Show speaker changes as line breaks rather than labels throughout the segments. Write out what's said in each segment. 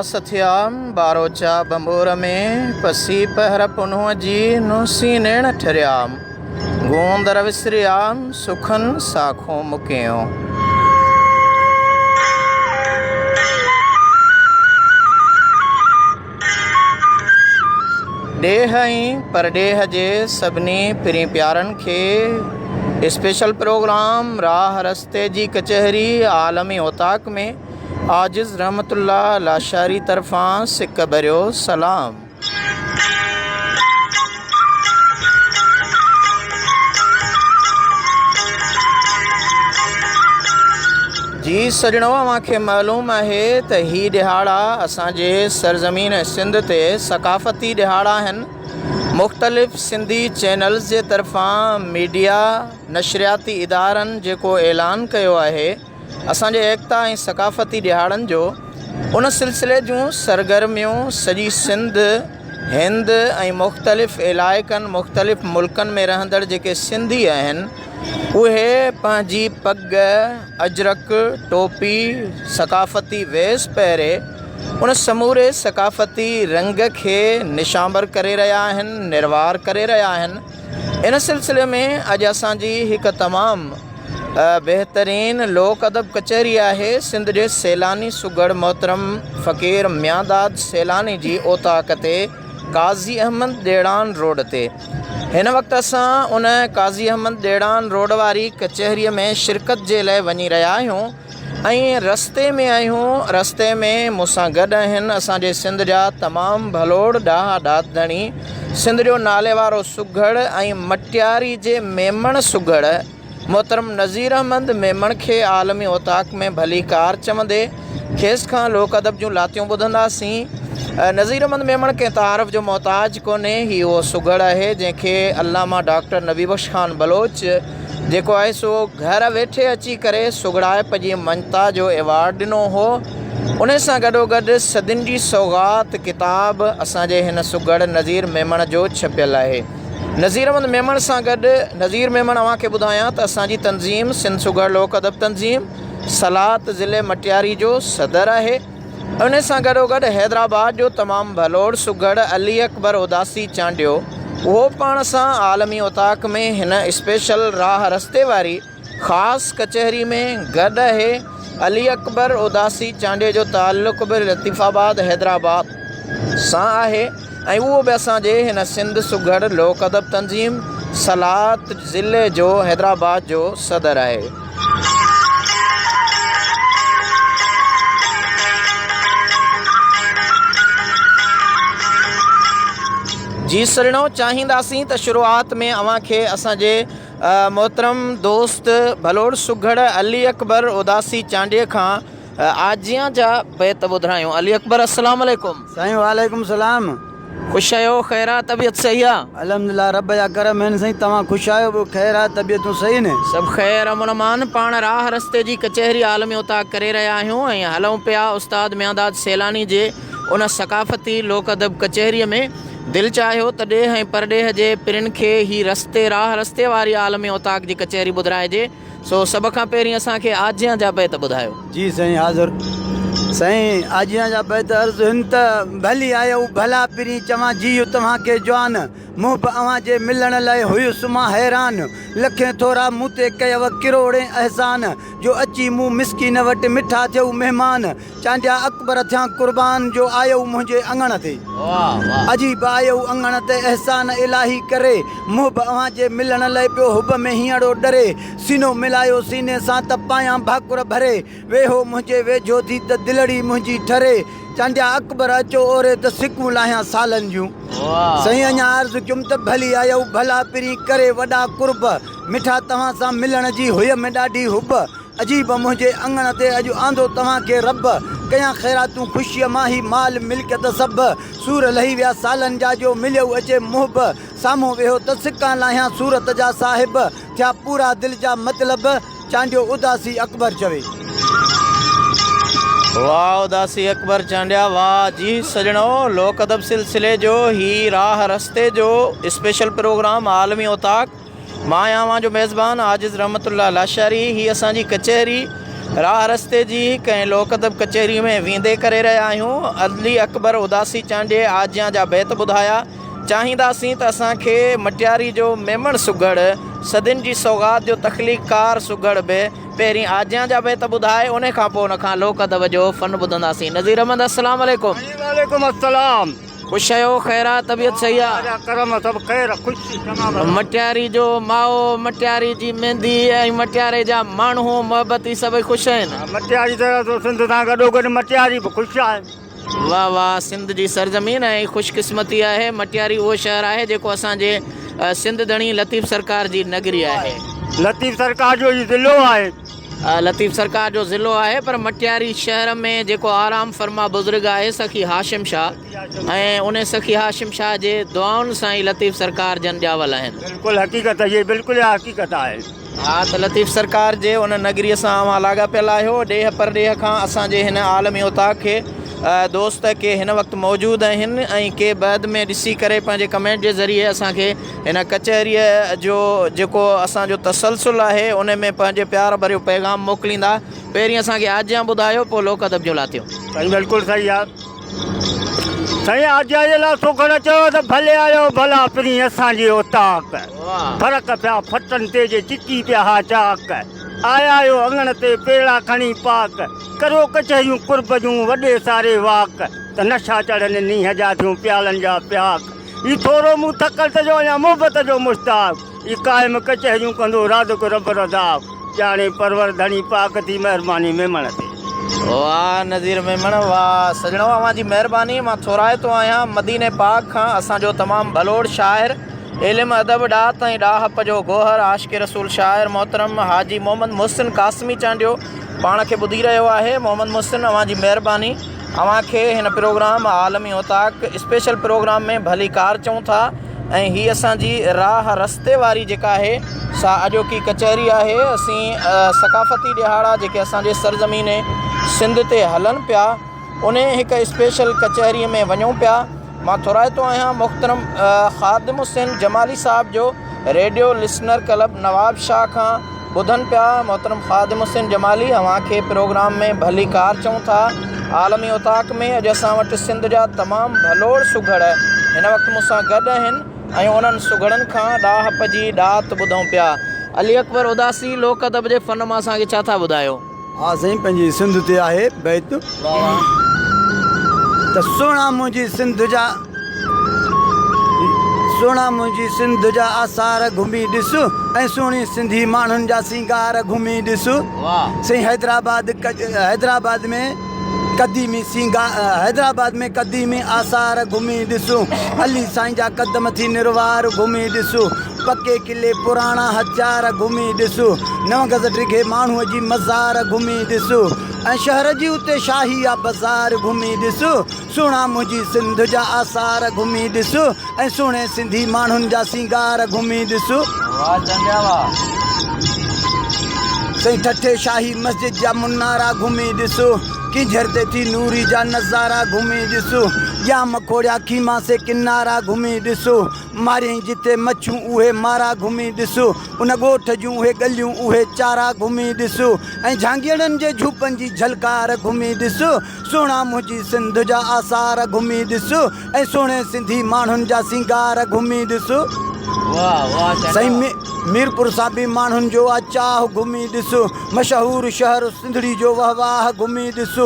اداس ٿيام، ٻاروچا ڀنڀور ۾، پسي پهر پنهونء جي، نوسين نيڻ ٺريام، گوندر وسريام، سکن ساکون مڪيون. ڏيهه ۽ پرڏيهه جي سڀني پرين پيارن کي اسپيشل پروگرام راهه رستي جي ڪچهري عالمي اوطاق ۾ عاجز رحمت الله لاشاري طرفان سڪ ڀريو سلام. جي سڄڻو اوهان کي معلوم آهي ته هي ڏهاڙا اسان جي سرزمين سنڌ تي ثقافتي ڏهاڙا آهن مختلف سنڌي چينلز جي طرفان ميڊيا نشرياتي ادارن جيڪو اعلان ڪيو آهي اسان جي ايڪتا ۽ ثقافتي ڏهاڙن جو ان سلسلي جون سرگرميون سڄي سنڌ، هند ۽ مختلف علائقن مختلف ملڪن ۾ رهندڙ جيڪي سنڌي آهن اهي پنهنجي پڳ، اجرڪ، ٽوپي، ثقافتي ويس پهري ان سموري ثقافتي رنگ کي نشانبر ڪري رهيا آهن، نروار ڪري رهيا آهن. ان سلسلي ۾ اڄ اسان جي هڪ تمام. بهترين لوڪ ادب ڪچهري آهي سنڌ جي سيلاني سگهڙ محترم فقير ميانداد سيلاني جي اوطاق تي قاضي احمد ڏيڙان روڊ تي هن وقت اسان ان قاضي احمد ڏيڙان روڊ واري ڪچهري ۾ شرڪت جي لئه وڃي رهيا آهيون ۽ رستي ۾ آهيون رستي ۾ مون سان گڏ آهن اسان جي سنڌ جا تمام ڀلوڙ ڏاها ڏات ڌڻي سنڌ جو ناليوارو سگهڙ ۽ مٽياري جي ميمڻ سگهڙ محترم نذير احمد ميمڻ کي عالمي اوطاق ۾ ڀليڪار چوندي کيس کان لوڪ ادب جون لاتيون ٻڌنداسين نذير احمد ميمڻ ڪنهن تعارف جو محتاج ڪونهي هي اهو سگهڙ آهي جنهن کي علامه ڊاڪٽر نبي بخش خان بلوچ جيڪو آهي سو گهر ويٺي اچي ڪري سگهڙائپ جي مڃتا جو ايوارڊ ڏنو هو. انهي سان گڏوگڏ صدين جي سوغات ڪتاب اسان جي هن سگهڙ نذير ميمڻ جو ڇپيل آهي. نذير احمد ميمڻ سان گڏ نذير ميمڻ اوهان کي ٻڌايان ته اسان جي تنظيم سنڌ سگهڙ لوڪ ادب تنظيم سلات ضلعي مٽياري جو صدر آهي. ان سان گڏوگڏ حيدرآباد جو تمام ڀلوڙ سگهڙ علي اڪبر اداسي چانڊيو اهو پاڻ سان عالمي اوطاق ۾ هن اسپيشل راهه رستي واري خاص ڪچهري ۾ گڏ اهي. علي اڪبر اداسي چانڊيي جو تعلق به لطيف آباد حيدرآباد سان آهي ۽ اهو به اسان جي هن سنڌ سگهڙ لوڪ ادب تنظيم سلات ضلعي جو حيدرآباد جو صدر آهي. جي سرڻو چاهينداسين ته شروعات ۾ اوهان کي اسان جي محترم دوست ڀلوڙ سگهڙ علي اڪبر اداسي چانڊيي کان آجيان جا بيت ٻڌرايون علي اڪبر السلام عليڪم.
سائين وعليڪم السلام.
خوش آهيو خير آ طبيعت صحيح آ.
الحمدلله رب جا ڪرم آهن سائين توهان خوش آهيو ٻيو خير آ طبيعتون صحيح نه.
سڀ خير امن امان پاڻ راهه رستي جي ڪچهري عالمي اوطاق ڪري رهيا آهيون ۽ هلون پيا استاد ميانداد سيلاني جي ان ثقافتي لوڪ ادب ڪچهري ۾ دل چاهيو ته ڏيهه ۽ پرڏيهه جي پرين کي هي رستي راهه رستي واري عالمي اوطاق جي ڪچهري ٻڌرائجي سو سڀ کان پهرين اسان کي آجيان جا بيت ٻڌايو.
جي سائين حاضر. سائين آجيان جا بيت عرض هن ته ڀلي آيؤ ڀلا پرين چوان جيء توهان کي جوان محب اوهان جي ملڻ لئه هيس مان حيران لکين ٿورا مون تي ڪيؤ ڪروڙين احسان جو اچي مون مسڪين وٽ مٺا ٿيؤ مهمان چانڊيا اڪبر ٿيان قربان جو آيو منهنجي اڱڻ تي عجيب آيو اڱڻ تي احسان الاهي ڪري محب اوهان جي ملڻ لئه پيو حب ۾ هينئڙو ڏري سينو ملايو سيني سان ته پايان ڀاڪر ڀري ويهو منهنجي ويجهو ٿي ته دلڙي منهنجي ٺري چانڊيا اڪبر اچو اوري ته سڪون لاهيان سالن جون سائين اڃا عرض ڪيم ته ڀلي آيو ڀلا پرين ڪري وڏا قرب مٺا توهان سان ملڻ جي هيم ڏاڍي حب عجيب منهنجي اڱڻ تي اڄ آندو توهان کي رب، ڪيان خيراتون خوشيء مان هي مال ملڪيت سڀ، سور لهي ويا سالن جا جو مليو اچي محب، سامهون ويهو ته سڪان لاهيان صورت جا صاحب، ٿيا پورا دل جا مطلب، چانڊيو اداسي اڪبر چوي.
واھ اداسي اڪبر چانڊيا واھ جي سڄڻو لوڪ ادب سلسلي جو هي راھ رستي جو اسپيشل پروگرام عالمي اوطاق مان آهيان اوهان جو ميزبان عاجز رحمت الله لاشاري. هي اسان جي ڪچهري راهه رستي جي ڪنهن لوڪ ادب ڪچهري ۾ ويندي ڪري رهيا آهيون. علي اڪبر اداسي چانڊيي آجيان جا بيت ٻڌايا. چاهينداسين ته اسان کي مٽياري جو ميمڻ سگهڙ، صدين جي سوغات جو تخليقڪار سگهڙ به پهرين آجيان جا بيت ٻڌائي انهي کان پوء ان کان لوڪ ادب جو فن ٻڌنداسين. نذير احمد السلام عليڪم.
سائين وعليڪم السلام.
خوش آهيو خير آ طبيعت صحيح آ.
الله جا ڪرم سڀ خير خوشي تمام ڀلا.
مٽياري جو مائو، مٽياري جي ميندي ۽ مٽياري جا ماڻهو محبتي سڀئي خوش آهن.
مٽياري ته سنڌ سان گڏوگڏ مٽياري به خوش آهي.
واه واه سنڌ جي سرزمين ۽ خوش قسمتي آهي مٽياري اهو شهر آهي جيڪو اسان جي سنڌ ڌڻي لطيف سرڪار جي نگري آهي.
لطيف سرڪار جو هي ضلعو آهي.
لطيف سرڪار جو ضلعو آهي پر مٽياري شهر ۾ جيڪو آرام فرما بزرگ آهي سخي هاشم شاهه ۽ انهي سخي هاشم شاهه جي دعائن سان ئي لطيف سرڪار جن ڄاول آهن.
بلڪل حقيقت هي بلڪل اها حقيقت آهي.
ها ته لطيف سرڪار جي ان نگريء سان اوهان لاڳاپيل آهيو. ڏيهه پرڏيهه کان اسان جي هن عالمي اوطاق کي دوست ڪي هن وقت موجود آهن ۽ ڪي بعد ۾ ڏسي ڪري پنهنجي ڪمينٽ جي ذريعي اسان کي هن ڪچهريء جو جيڪو اسان جو تسلسل آهي ان ۾ پنهنجي پيار ڀريو پيغام موڪليندا. پهرين اسان کي آجيان ٻڌايو پوء لوڪ ادب جون لاتيون.
سائين بلڪل صحيح آ. سائين آجيان جي لاء سوکڙ چيو ته ڀلي آيو ڀلا پرين اسان جي اوطاق. فرق پيا ڦٽن تي جي چٽي پيا ها چاڪ. آيا آهيو اڱڻ تي پيڙا کڻي پاڪ. ڪريو ڪچهريون قرب جون وڏي ساري واڪ. ته نشا چڙهن نينهن جا ٿيون پيالن جا پياڪ. هي ٿورو مون ٿڪل ته جو آهيان محبت جو مشتاق. هي قائم ڪچهريون ڪندو رازق رب رزاق. ڄاڻي پرور ڌڻي پاڪ ٿي مهرباني ميمڻ تي.
واه نذير ميمڻ واه سڄڻو اوهان جي مهرباني مان ٿورائتو آهيان مديني پاڪ کان اسان جو تمام ڀلوڙ شاعر علم ادب ڏات ۽ ڏاهپ جو گوهر عاشق رسول شاعر محترم حاجي محمد محسن قاسمي چانڊيو پاڻ کي ٻڌي رهيو آهي محمد محسن اوهان جي مهرباني اوهان کي هن پروگرام عالمي اوطاق اسپيشل پروگرام ۾ ڀليڪار چئون ٿا ۽ هي اسان جي راهه رستي واري جيڪا آهي سا اڄوڪي ڪچهري آهي اسين ثقافتي ڏهاڙا جيڪي اسان جي سرزمين سنڌ تي هلن پيا انهي هڪ اسپيشل ڪچهري ۾ وڃون پيا مان ٿورائتو آهيان محترم خادم حسين جمالي صاحب جو radio listener club Nawab Shah کان ٻڌن پيا محترم خادم حسين جمالي اوهان کي پروگرام ۾ ڀليڪار چئون ٿا عالمي اوطاق ۾ اڄ اسان وٽ سنڌ جا تمام ڀلوڙ سگهڙ هن وقت مون سان گڏ آهن ۽ انهن سگهڙن کان ڏاهپ جي ڏات ٻڌون پيا علي اڪبر اداسي لوڪ ادب جي فن مان اسان کي ڇا ٿا ٻڌايو.
ها سائين پنهنجي سنڌ تي آهي بيت ته سهڻا منهنجي سنڌ جا سهڻا منهنجي سنڌ جا آثار گهمي ڏس ۽ سهڻي سنڌي ماڻهن جا سينگار گهمي ڏس سائين حيدرآباد حيدرآباد ۾ قديمي سينگار حيدرآباد ۾ قديمي آثار گهمي ڏس علي سائين جا قدم ٿي نروار گهمي ڏس پڪي قلعي پراڻا هٿيار گهمي ڏس نو گز ڊگهي ماڻهوء جي مزار گهمي ڏس ۽ شهر جي اتي شاهي آ بزار گهمي ڏس سهڻا منهنجي سنڌ جا آثار گهمي ڏس ۽ سهڻي سنڌي ماڻهن جا سينگار گهمي ڏس.
واه چنڊيا واه.
سائين ٺٽي شاهي مسجد جا منارا گهمي ڏس ڪينجهر تي ٿي نوري جا نظارا گهمي ڏس ڄام کوڙيا خيما سي ڪنارا گهمي ڏس ماريائين جتي مڇون اهي مارا گهمي ڏس ان ڳوٺ جون اهي ڳليون اهي چارا گهمي ڏس ۽ جهانگيئڙن جي جهوپن جي جهلڪار گهمي ڏس سهڻا منهنجي سنڌ جا آثار گهمي ڏس ۽ سهڻي سنڌي ماڻهن جا سينگار گهمي ڏس. سائين ميرپور سان به ماڻهن جو آ چاهه گهمي ڏس. مشهور شهر سنڌڙي جو وهواهه گهمي ڏس.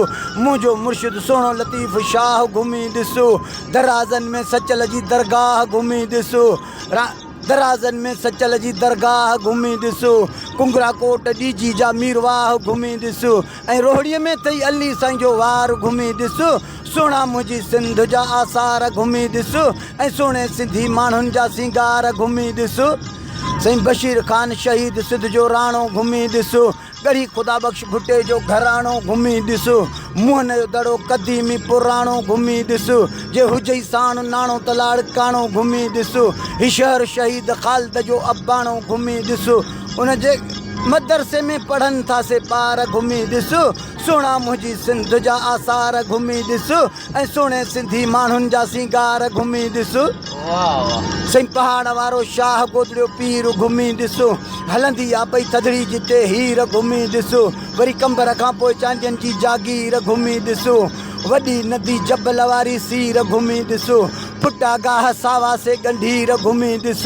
منهنجو مرشد سهڻو لطيف شاهه گهمي ڏس. درازن ۾ سچل جي درگاهه گهمي ڏس. درازن ۾ سچل جي درگاهه گهمي ڏس. ڪنگرا ڪوٽ ڏيجي جا ميرواهه گهمي ڏس. ۽ روهڙيء ۾ ٿئي علي سائين جو وار گهمي ڏس، سهڻا منهنجي سنڌ جا آثار گهمي ڏس ۽ سهڻي سنڌي ماڻهن جا سينگار گهمي ڏس. سائين بشير خان شهيد سنڌ جو راڻو گهمي ڏس، ڳڙهي خدا بخش ڀٽي جو گهراڻو گهمي ڏس، موهن جو دڙو قديمي پراڻو گهمي ڏس، جي هجئي ساڻ ناڻو ته لاڙڪاڻو گهمي ڏس، هي شهر شهيد خالد جو اباڻو گهمي ڏس، ان جي مدرسي ۾ پڙهن ٿا سي ٻار گهمي ڏس، سهڻا منهنجي سنڌ جا آثار گهمي ڏس ۽ سهڻي سنڌي ماڻهن جا سينگار گهمي ڏس. سائين پهاڙ وارو شاهه گودڙيو پير گهمي ڏس. هلندي آ پئي ٿڌڙي جتي هير گهمي ڏس. وري قمبر کان پوء چانڊين جي جاگير گهمي ڏس. وڏي ندي جبل واري سير گهمي ڏس. ڦٽا گاهه ساوا سي ڳنڍير گهمي ڏس.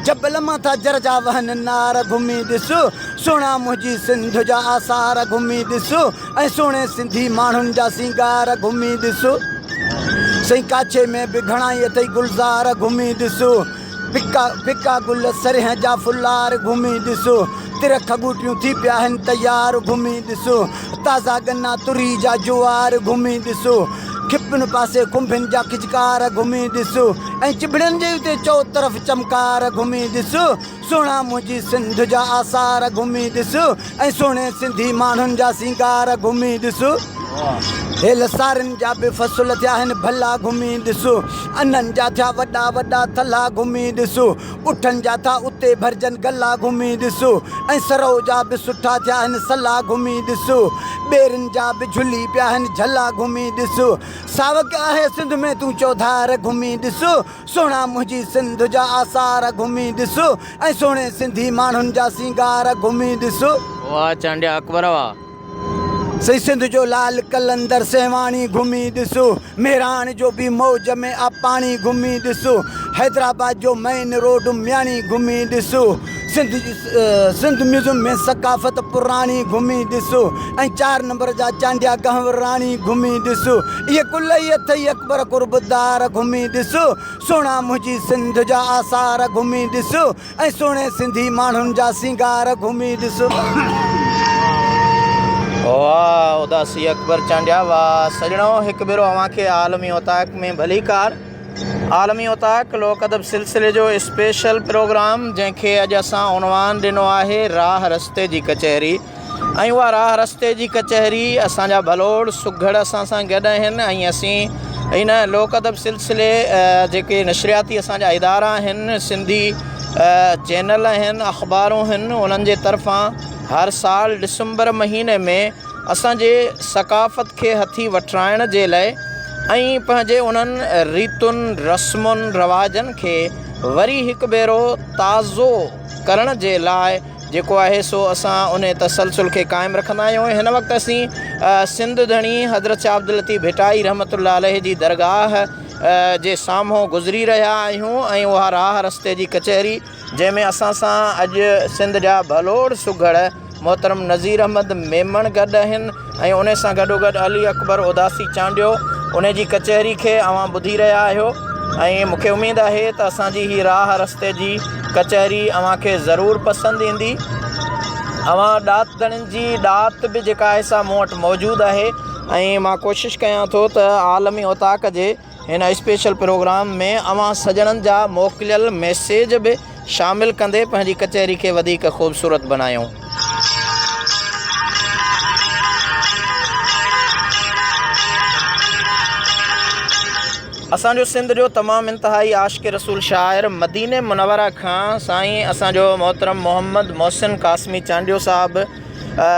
جبل مان ٿا جر جا وهن نار گهمي ڏس. سهڻا منهنجي سنڌ جا آثار گهمي ڏس ۽ سهڻي سنڌي ماڻهن جا سينگار گهمي ڏس. سائين ڪاڇي ۾ به گهڻائي اٿئي گلزار گهمي ڏس. ڦڪا ڦڪا گل سرهين جا ڦلار گهمي ڏس. تر کڳوٽيون ٿي پيا آهن تيار گهمي ڏس. تازا ڳنا تري جا جوار گهمي ڏس. کپن پاسي کنڀين جا کجڪار گهمي ڏس ۽ چڀڙين جي اتي چؤطرف چمڪار گهمي ڏس. سهڻا منهنجي سنڌ جا آثار گهمي ڏس ۽ سهڻي سنڌي ماڻهن جا سينگار گهمي ڏس. هيل سارين جا به فصل ٿيا هن ڀلا گهمي ڏس. انن جا ٿيا وڏا وڏا ٿلها گهمي ڏس. اٺن جا ٿا اتي ڀرجن گلا گهمي ڏس ۽ سرو جا به سٺا ٿيا هن سلا گهمي ڏس. ٻيرين جا به جهلي پيا هن جهلا گهمي ڏس. ساوڪ آهي سنڌ ۾ تون چوڌار گهمي ڏس. سهڻا منهنجي سنڌ جا آثار گهمي ڏس ۽ سهڻي سنڌي ماڻهن جا سينگار گهمي ڏس.
واهه چانڊيا اڪبر واهه.
سائين سنڌ جو لال قلندر سيوهاڻي گهمي ڏس، مهراڻ جو به موج ۾ آ پاڻي گهمي ڏس، حيدرآباد جو مين روڊ مياڻي گهمي ڏس، سنڌ سنڌ ميوزم ۾ ثقافت پراڻي گهمي ڏس ۽ چار نمبر جا چانڊيا گهنوراڻي گهمي ڏس، اهي ڪل ئي اٿئي اڪبر قربدار گهمي ڏس، سهڻا منهنجي سنڌ جا آثار گهمي ڏس ۽ سهڻي سنڌي ماڻهن جا سينگار گهمي ڏس.
واھ اداسي اڪبر چانڊيا واھ سڄڻو هڪ ڀيرو اوهان کي عالمي اوطاق ۾ ڀليڪار. عالمي اوطاق لوڪ ادب سلسلي جو اسپيشل پروگرام جنهن کي اڄ اسان عنوان ڏنو آهي راهه رستي جي ڪچهري ۽ اها راهه رستي جي ڪچهري اسان جا ڀلوڙ سگهڙ اسان سان گڏ آهن ۽ اسين ان لوڪ ادب سلسلي جيڪي نشرياتي اسان جا ادارا آهن سنڌي چينل آهن اخبارون آهن انهن جي طرفان هر سال ڊسمبر مهيني ۾ اسان جي ثقافت کي هٿي وٺرائڻ جي لئه ۽ پنهنجي انهن ريتن رسمن رواجن کي وري هڪ ڀيرو تازو ڪرڻ جي لاء جيڪو آهي سو اسان انهي تسلسل کي قائم رکندا آهيون ۽ هن وقت اسين سنڌ ڌڻي حضرت شاهه عبداللطيف ڀٽائي رحمة الله عليه جي درگاهه جي سامهون گذري رهيا آهيون ۽ اها راهه رستي جي ڪچهري جنهن ۾ اسان سان اڄ سنڌ جا ڀلوڙ سگهڙ محترم نذير احمد ميمڻ گڏ آهن ۽ انهي سان گڏوگڏ علي اڪبر اداسي چانڊيو انهي جي ڪچهري کي اوهان ٻڌي رهيا آهيو ۽ مون کي اميد آهي ته اسان جي هي راهه رستي جي ڪچهري اوهان کي ضرور پسند ايندي اوهان ڏات ڌڻين جي ڏات به جيڪا آهي سا مون وٽ موجود آهي ۽ مان ڪوشش ڪيان ٿو ته عالمي اوطاق جي هن اسپيشل پروگرام ۾ اوهان سڄڻن جا موڪليل ميسيج به شامل ڪندي پنهنجي ڪچهري کي وڌيڪ خوبصورت بڻايون. اسان جو سنڌ جو تمام انتهائي عاشق رسول شاعر مديني منوره کان سائين اسان جو محترم محمد محسن قاسمي چانڊيو صاحب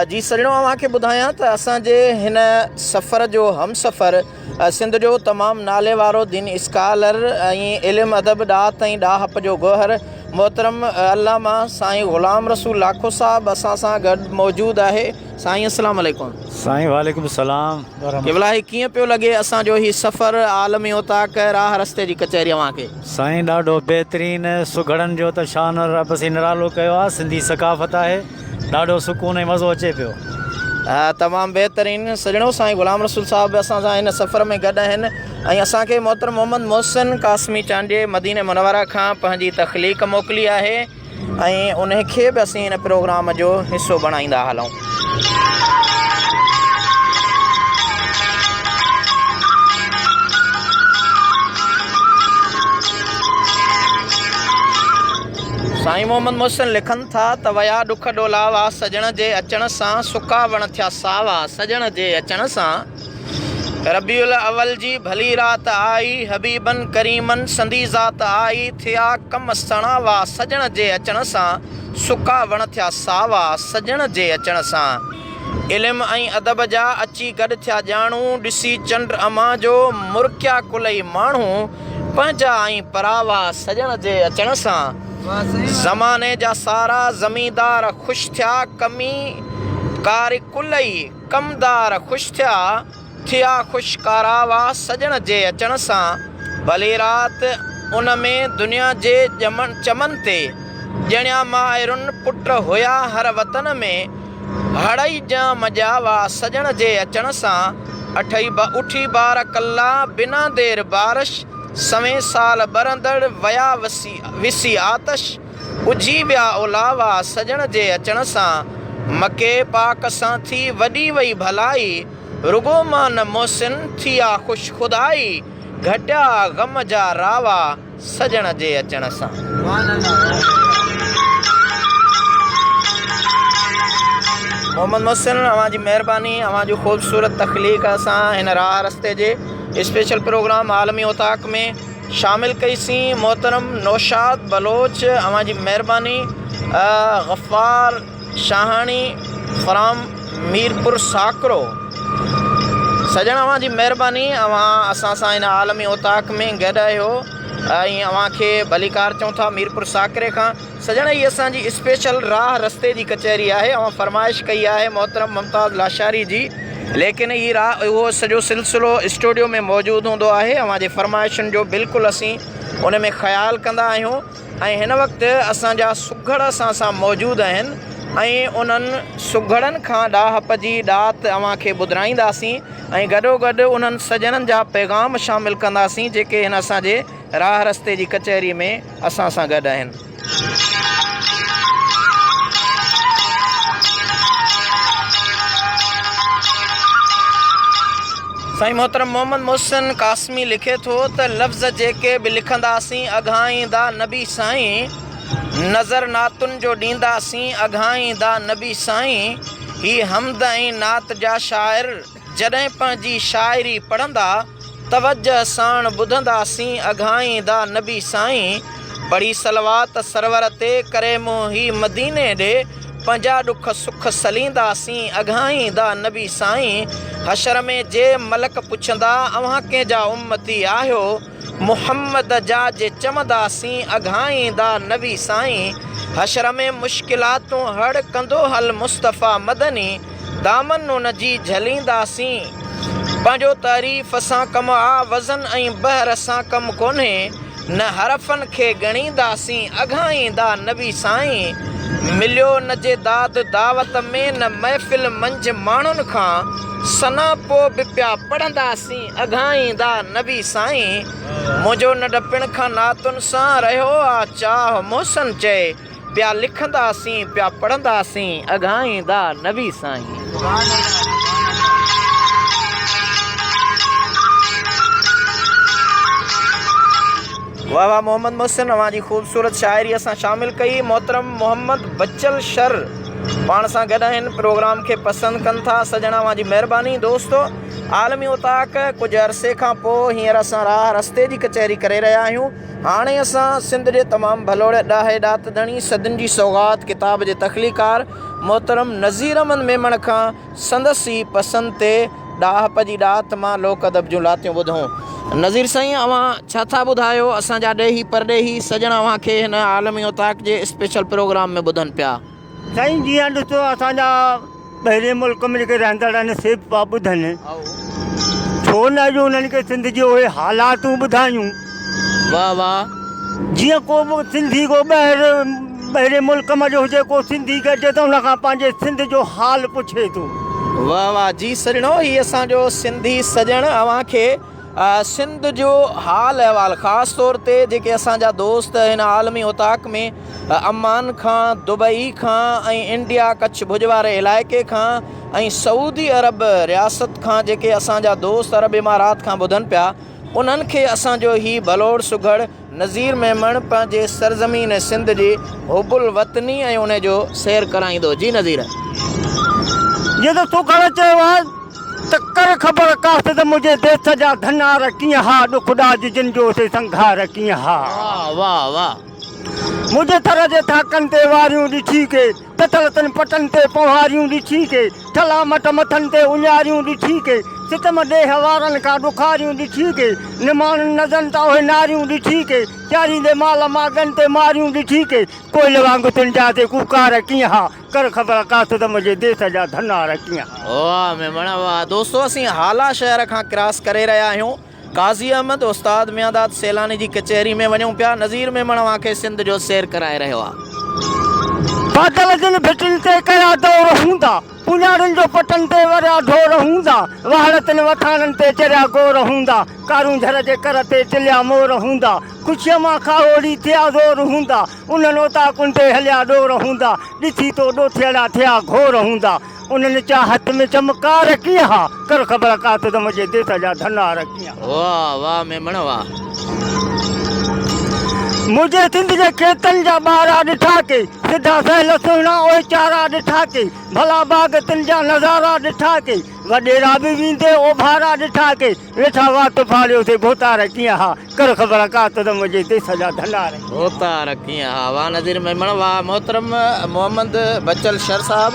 جي سڄڻو اوهان کي ٻڌايان ته اسان جي هن سفر جو همسفر سنڌ جو تمام نالي وارو ديني اسڪالر ۽ علم ادب ڏات ۽ ڏاهپ جو گوهر محترم علامه سائين غلام رسول لاکو صاحب اسان سان گڏ موجود آهي سائين السلام عليڪم.
سائين وعليڪم السلام ورحمة.
قبلا هي ڪيئن پيو لڳي اسان جو هي سفر عالمي اوطاق راهه رستي جي ڪچهري اوهان کي.
سائين ڏاڍو بهترين سگهڙن جو ته شان رب سين نرالو ڪيو آ سنڌي ثقافت آهي. ڏاڍو سڪون ۽ مزو اچي پيو.
تمام بهترين سڄڻو سائين غلام رسول صاحب به اسان سان هن سفر ۾ گڏ آهن ۽ اسان کي محترم محمد محسن قاسمي چانڊيي مدينه منوره کان پنهنجي تخليق موڪلي آهي ۽ انهي کي به اسين هن پروگرام جو حصو بڻائيندا هلون. سائين محمد محسن لکن ٿا ته ويا ڏک ڏولاوا سڄڻ جي اچڻ سان سڪا وڻ ٿيا ساوا سڄڻ جي اچڻ سان ربيع الاول جي ڀلي رات آئي حبيبن ڪريمن سندي ذات آئي ٿيا ڪم سڻاوا سڄڻ جي اچڻ سان سڪا وڻ ٿيا ساوا سڄڻ جي اچڻ سان. علم ۽ ادب جا اچي گڏ ٿيا ڄاڻو، ڏسي چنڊ امان جو مرڪيا ڪلئي ماڻهو، پنهنجا ۽ پراوا سڄڻ جي اچڻ سان. زماني جا سارا زميندار خوش ٿيا، ڪمي ڪاري ڪلئي ڪمدار خوش ٿيا، ٿيا خوش ڪاراوا سڄڻ جي اچڻ سان. ڀلي رات ان ۾ دنيا جي چمن تي، ڄڻيا مائرن پٽ هيا هر وطن ۾. هڙئي ڄام ڄاوا سڄڻ جي اچڻ سان، اٺئي اٺي بارڪ الله بنا دير بارش، سوين سال ٻرندڙ ويا وسي آتش، اجهي ويا اولاوا سڄڻ جي اچڻ سان، مڪي پاڪ سان ٿي وڏي وئي ڀلائي، رڳو مان نه محسن ٿيا خوش خدائي، گهٽيا غم جا راوا. سڄڻ جي اچڻ سان. محمد محسن اوهان جي مهرباني اوهان جي خوبصورت تخليق اسان هن راهه رستي جي اسپيشل پروگرام عالمي اوطاق ۾ شامل ڪئي سين محترم نوشاد بلوچ اوهان جي مهرباني غفار شاهاڻي فرام ميرپور ساڪرو سڄڻ اوهان جي مهرباني اوهان اسان سان هن عالمي اوطاق ۾ گڏ آهيو ۽ اوهان کي ڀليڪار چئون ٿا ميرپور ساڪري کان سڄڻ هي اسان جي اسپيشل راهه رستي جي ڪچهري آهي اوهان فرمائش ڪئي آهي محترم ممتاز لاشاري جي ليڪن هي راهه اهو سڄو سلسلو اسٽوڊيو ۾ موجود هوندو آهي اوهان جي فرمائشن جو بلڪل اسين ان ۾ خيال ڪندا آهيون ۽ هن وقت اسان جا سگهڙ اسان سان موجود آهن ۽ انهن سگهڙن کان ڏاهپ جي ڏات اوهان کي ٻڌرائينداسين ۽ گڏوگڏ انهن سڄڻن جا پيغام شامل ڪنداسين جيڪي هن اسان جي راهه رستي جي ڪچهري ۾ اسان سان گڏ آهن. سائين محترم محمد محسن قاسمي لکي ٿو ته لفظ جيڪي به لکنداسين اگهائيندا نبي سائين نظر نعتن جو ڏينداسين اگهائيندا نبي سائين هي حمد ۽ نعت جا شاعر جڏهن پنهنجي شاعري پڙهندا توجه ساڻ ٻڌنداسين اگهائيندا نبي سائين پڙهي صلوات سرور تي ڪري منهن هي مديني ڏي پنهنجا ڏک سک سلينداسين اگهائيندا نبي سائين حشر ۾ جي ملڪ پڇندا اوهان ڪنهن جا امتي آهيو محمد جا جي چونداسين اگهائيندا نبي سائين حشر ۾ مشڪلاتون هڙ ڪندو حل مصطفيٰ مدني دامن ان جي جهلينداسين پنهنجو تعريف سان ڪم آ وزن ۽ بحر سان ڪم ڪونهي نه حرفن کي ڳڻينداسين اگهائيندا نبي سائين مليو نه جي داد دعوت ۾ نه محفل منجهه ماڻهن کان ثنا پو به پيا پڙهنداسين اگهائيندا نبي سائين منهنجو ننڍپڻ کان نعتن سان رهيو آ چاهه محسن چئي پيا لکنداسين پيا پڙهنداسين اگهائيندا نبي سائين. واه واه محمد محسن اوهان جي خوبصورت شاعري اسان شامل ڪئي محترم محمد بچل شر پاڻ سان گڏ آهن پروگرام کي پسند ڪن ٿا سڄڻ اوهان جي مهرباني دوستو عالمي اوطاق ڪجهه عرصي کان پوء هينئر اسان راهه رستي جي ڪچهري ڪري رهيا آهيون هاڻي اسان سنڌ جي تمام ڀلوڙ ڏاهي ڏات ڌڻي صدين جي سوغات ڪتاب جي تخليقار محترم نذير احمد ميمڻ کان سندس ئي پسند تي ڏاهپ جي ڏات مان لوڪ ادب جون لاتيون ٻڌون. نذير سائين اوهان ڇا ٿا ٻڌايو اسان جا ڏيهي پرڏيهي سڄڻ اوهان کي هن عالمي اوطاق جي اسپيشل پروگرام ۾ ٻڌن پيا.
سائين جيئن ڏسو اسان جا ٻاهرين ملڪ ۾ جيڪي رهندڙ آهن سي به پيا ٻڌن ڇو نه جو انهن کي سنڌ جي اهي حالاتون ٻڌايون.
واه واه.
جيئن ڪو به سنڌي ڪو ٻاهر ٻاهرين ملڪ مان جو هجي ڪو سنڌي گڏجي ته ان کان پنهنجي سنڌ جو حال پڇي ٿو.
واه واه جي سڄڻو هي اسان جو سنڌي سڄڻ اوهان کي سنڌ جو حال احوال خاص طور تي جيڪي اسان جا دوست هن عالمي اوطاق ۾ عمان کان دبئي کان ۽ انڊيا ڪڇ ڀڄ واري علائقي کان ۽ سعودي عرب رياست کان جيڪي اسان جا دوست عرب امارات کان ٻڌن پيا انهن کي اسان جو هي ڀلوڙ سگهڙ نذير ميمڻ پنهنجي سرزمين سنڌ جي حب الوطني ۽ ان جو سير ڪرائيندو جي نذير.
جيئن ته سگهڙ چيو آهي. ته ڪر خبر قاصد منهنجي ديس جا ڌنار ڪيئن ها ڏک ڏاج جن جو سي سنگهار ڪيئن ها.
واه واه واه.
منهنجي ٿر جي ٿاڪن تي واريون ڏٺي ڪي، تتل تن پٽن تي پنهواريون ڏٺي ڪي، ٺلها مٽ مٿن تي اڃاريون ڏٺي ڪي، ستم ڏيهه وارن کان ڏکاريون ڏٺي ڪي، نماڻن نظرن تان اهي ناريون ڏٺي ڪي، چاريندي مال ماڳن تي ماريون ڏٺي ڪي، ڪوئل وانگ تن جا تي ڪوڪار ڪيئن ها، ڪر خبر قاصد منهنجي ديس جا ڌنار ڪيئن ها.
واهه ميمڻ واهه دوستو اسين هالا شهر کان ڪراس ڪري رهيا آهيون قاضي احمد استاد ميانداد سيلاني جي ڪچهري ۾ وڃون پيا نذير ميمڻ اوهان کي سنڌ جو سير ڪرائي رهيو آهي.
بادل جن ڀٽن تي ڪيا دور هوندا، پڃاڙين جو پٽن تي وريا ڍور هوندا، واهڙ تن وٿاڻن تي چريا گور هوندا، ڪارونجهر جي ڪر تي ٽليا مور هوندا، خوشيء مان کاهوڙي ٿيا زور هوندا، انهن اوطاقن تي هليا ڏور هوندا، ڏسي تو ڏوٿيئڙا ٿيا گهور هوندا. انهن چاهت ۾ چمڪار ڪيئن ها، ڪر خبر ڪا ته منهنجي ديس جا ڌنار ڪيئن ها.
واھ واھ ميمڻ واھ.
منهنجي سنڌ جي کيتن جا ٻارا ڏٺا ڪي، سڌا سهل سهڻا اهي چارا ڏٺا ڪي، ڀلا باغ تن جا نظارا ڏٺا ڪي، وڏيرا به ويندي اوڀارا ڏٺا ڪي، ويٺا وات ڦاڙيو سي ڀوتار ڪيئن ها، ڪر خبر ڪا ته منهنجي ديس جا ڌنار ڪيئن.
ڀوتار ڪيئن ها. واھ نذير ميمڻ واھ محترم محمد بچل شر صاحب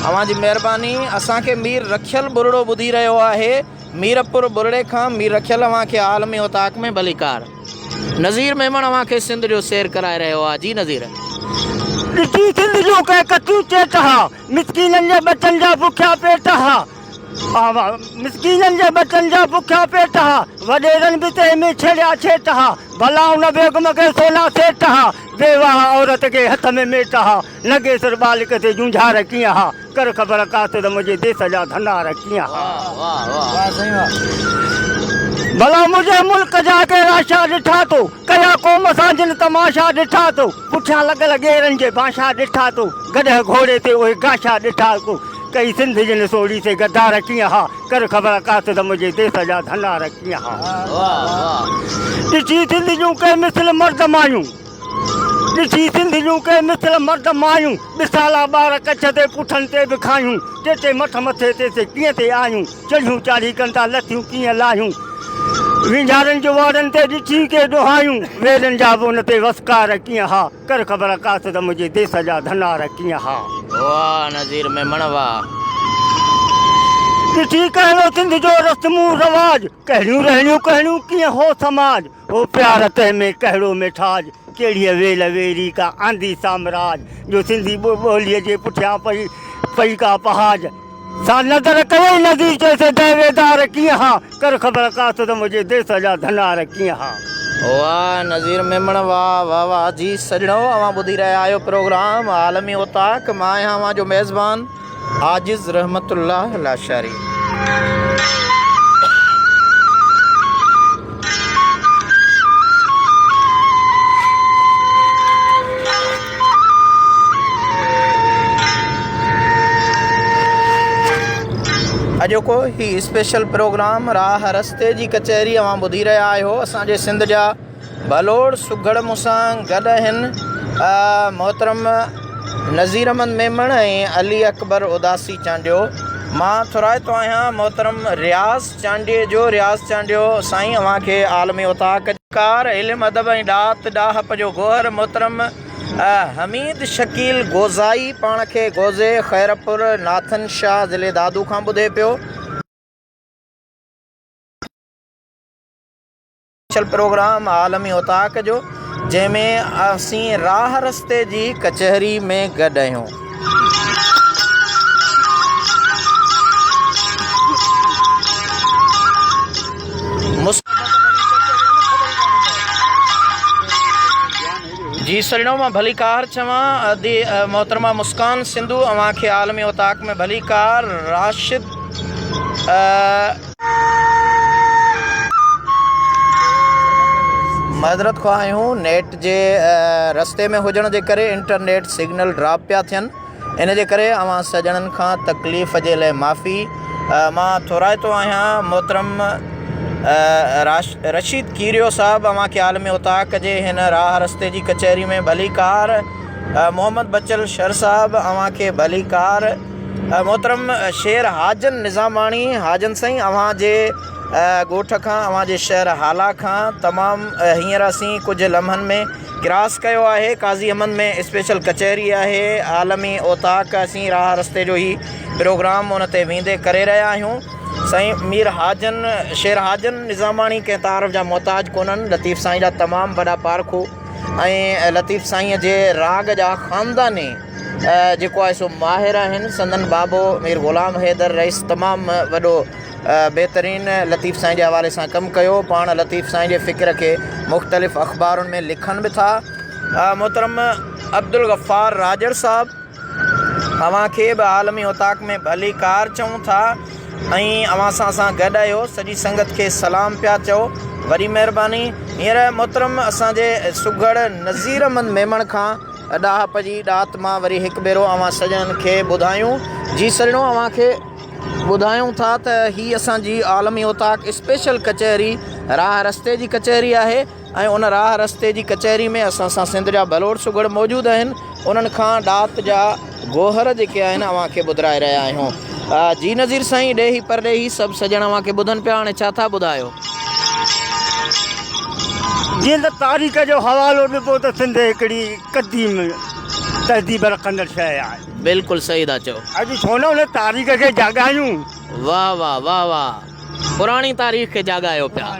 اوهان جي مهرباني اسان کي مير رکيل ٻرڙو ٻڌي رهيو آهي ميرپور ٻرڙي کان مير رکيل اوهان کي عالمي اوطاق ۾ ڀليڪار نذير ميمڻ اوهان کي سنڌ جو سير ڪرائي رهيو آهي جي نذير.
ڏٺي سنڌ جون ڪنهن ڪچيون چيٽ ها مسڪينن جي ٻچن جا بکيا پيٽ ها. مسڪينن جي ٻچن جا بکيا پيٽ ها، وڏيرن به تنهن ۾ ڇيڙيا ڇيٽ ها، ڀلا ان بيگم کي سونا سيٺ ها، بيواهه عورت کي هٿ ۾ ميٽ ها، نگيسر ٻالڪ تي جونجهار ڪيئن ها، ڪر خبر قاصد منهنجي ديس جا ڌنار ڪيئن ها. ڀلا منهنجي ملڪ جا ڪي راشا ڏٺا تو، ڪيا قوم سان جن تماشا ڏٺا تو، پٺيان لڳل ڳيرن جي باشا ڏٺا تو، گڏهه گهوڙي تي اهي گاشا ڏٺا تو. ڪئي سنڌ جن سوڙهي سي غدار ڪيئن ها، ڪر خبر قاصد منهنجي ديس جا ڌنار ڪيئن ها. ڏٺي سنڌ جون ڪي مثل مرد مايون، ڏٺي سنڌ جون ڪي مثل مرد مايون، ٻسالا ٻار ڪڇ تي پٺن تي به کايون، ٽي ٽي مٺ مٿي تي سي ڪيئن تي آيون، چڙهيون چاڙهي ڪن ٿا لٿيون ڪيئن لاهيون، وينجهارن جي واڙن تي ڏٺي ڪي ڏوهايون، ويرن جا به ان تي وسڪار ڪيئن ها. ڪر خبر قاصد منهنجي ديس جا ڌنار ڪيئن ها.
واھ نذير ميمڻ واھ.
ڏٺي ڪهڙو سنڌ جو رسمون رواج، ڪهڙيون رهڻيون ڪهڻيون ڪيئن هو سماج، هو پيار تنهن ۾ ڪهڙو ميٺاج، ڪهڙيء ويل ويري ڪا آندي سامراج، جو سنڌي ٻوليء جي پٺيان پئي پئي ڪا پهاج. سا نظر ڪيئي نظير چيس دعويدار ڪيئن ها، ڪر خبر قاصد منهنجي ديس جا ڌنار ڪيئن ها.
واه نظير ميمڻ واه واه واه جي سڄڻو اوهان ٻڌي رهيا آهيو پروگرام عالمي اوطاق مان آهيان اوهان جو ميزبان عاجز رحمت الله لاشاري. اڄوڪو هي اسپيشل پروگرام راهه رستي جي ڪچهري اوهان ٻڌي رهيا آهيو اسان جي سنڌ جا ڀلوڙ سگهڙ مون سان گڏ آهن محترم نذير احمد ميمڻ ۽ علي اڪبر اداسي چانڊيو مان ٿورائتو آهيان محترم رياض چانڊيي جو رياض چانڊيو سائين اوهان کي عالمي اوطاق ڪار علم ادب ۽ ڏات ڏاهپ جو گوهر محترم حميد شڪيل گوزائي پاڻ کي گوزي خيرپور ناٿن شاهه ضلعي دادو کان ٻڌي پيو. اسپيشل پروگرام عالمي اوطاق جو جنهن ۾ اسين راهه رستي جي ڪچهري ۾ گڏ آهيون. جي سڄڻو مان ڀليڪار چوان ادي محترمه مسڪان سنڌو اوهان کي عالمي اوطاق ۾ ڀليڪار راشد. معذرت خواهه آهيون نيٽ جي رستي ۾ هجڻ جي ڪري انٽرنيٽ سگنل ڊراپ پيا ٿين ان جي ڪري اوهان سڄڻن کان تڪليف جي لاء معافي مان ٿورائتو آهيان محترم رشيد کيريو صاحب اوهان کي عالمي اوطاق جي هن راهه رستي جي ڪچهري ۾ ڀليڪار محمد بچل شر صاحب اوهان کي ڀليڪار محترم شير حاجن نظاماڻي حاجن سائين اوهان جي ڳوٺ کان اوهان جي شهر هالا کان تمام هينئر اسين ڪجهه لمحن ۾ ڪراس ڪيو آهي قاضي احمد ۾ اسپيشل ڪچهري آهي عالمي اوطاق اسين راهه رستي جو هي پروگرام ان تي ويندي ڪري رهيا آهيون سائين مير حاجن شير حاجن نظاماڻي ڪنهن تعارف جا محتاج ڪونهن لطيف سائين جا تمام وڏا پارکو ۽ لطيف سائين جي راڳ جا خانداني جيڪو آهي سو ماهر آهن سندن بابو مير غلام حيدر رئيس تمام وڏو بهترين لطيف سائين جي حوالي سان ڪم ڪيو پاڻ لطيف سائين جي فڪر کي مختلف اخبارن ۾ لکن به ٿا محترم عبدالغفار راڄڙ صاحب اوهان کي به عالمي اوطاق ۾ ڀليڪار چئون ٿا ۽ اوهان سان اسان گڏ آهيو سڄي سنگت کي سلام پيا چئو وڏي مهرباني هينئر محترم اسان جي سگهڙ نذير احمد ميمڻ کان ڏاهپ جي ڏات مان وري هڪ ڀيرو اوهان سڄڻن کي ٻڌايون جي سڄڻو اوهان کي ٻڌايون ٿا ته هي اسان جي عالمي اوطاق اسپيشل ڪچهري راهه رستي جي ڪچهري آهي ۽ ان راهه رستي جي ڪچهري ۾ اسان سان سنڌ جا ڀلوڙ سگهڙ موجود آهن انهن کان ڏات جا گوهر جيڪي آهن اوهان کي ٻڌرائي رهيا آهيون جي نذير سائين ڏيهي پرڏيهي سڀ سڄڻ اوهان کي ٻڌن پيا هاڻي ڇا ٿا ٻڌايو.
جيئن ته تاريخ جو حوالو ڏبو ته سنڌ هڪڙي قديم تهذيب رکندڙ شيء آهي.
بلڪل صحيح ٿا چئو.
اڄ ڇو نه ان تاريخ کي جاڳايون.
واه واه واه واه پراڻي تاريخ کي جاڳايو پيا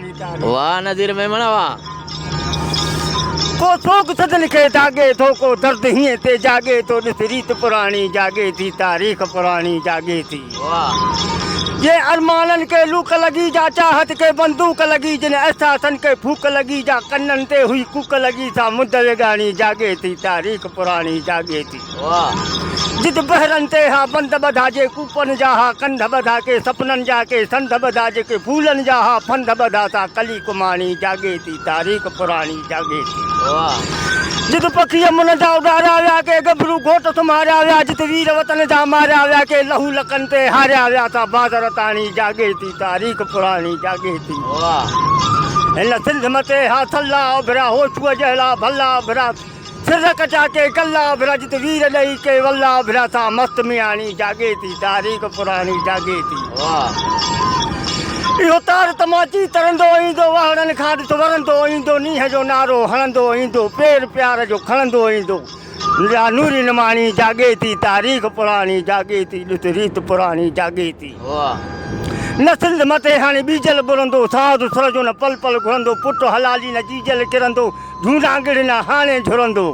واه نذير ميمڻ واه.
ڪو سوڳ سڌن کي داڳي ٿو ڪو درد هينئين تي جاڳي ٿو ڏس ريت پراڻي جاڳي ٿي تاريخ پراڻي جاڳي ٿي.
واه.
جي ارمانن کي لوڪ لڳي جا چاهت کي بندوق لڳي جن احساسن کي ڦوڪ لڳي جا ڪنن تي هئي ڪوڪ لڳي سا مند ويڳاڻي جاڳي ٿي تاريخ پراڻي جاڳي ٿي. جت بحرن تي ها بند ٻڌا جي ڪوپن جا ها ڪنڌ ٻڌا ڪي سپنن جا ڪي سنڌ ٻڌا جيڪي ڦولن جا ها ڦنڌ ٻڌا سا ڪلي ڪماڻي جاڳي ٿي تاريخ پراڻي جاڳي ٿي. جت پکيء من جا اڏاريا ويا ڪي ڳڀرو گهوٽ سمهاريا ويا جت وير وطن جا ماريا ويا ڪي لهو لڪن تي هاريا ويا سا بازر تاڻي جاڳي ٿي تاريخ پراڻي جاڳي ٿي. هن سنڌ مٿي ها ٿلا اڀريا هوشوء جهڙا ڀلا اڀريا. سر ڪچا ڪي ڪلا اڀرا جت وير ڏئي ڪي ولا اڀرا سا مست مياڻي جاڳي ٿي تاريخ پراڻي جاڳي ٿي. اهو تار تماچي ترندو ايندو واهڙن کان ڏس ورندو ايندو نينهن جو نعرو هڻندو ايندو پير پيار جو کڻندو ايندو يا نوري نماڻي جاڳي ٿي تاريخ پراڻي جاڳي ٿي ڏس ريت پراڻي جاڳي ٿي. نه سنڌ مٿي هاڻي ٻيجل ٻرندو ساز سر جو نه پل پل گهرندو پٽ حلالي نه جيجل ڪرندو جهوناڳڙهه نه هاڻي جهرندو.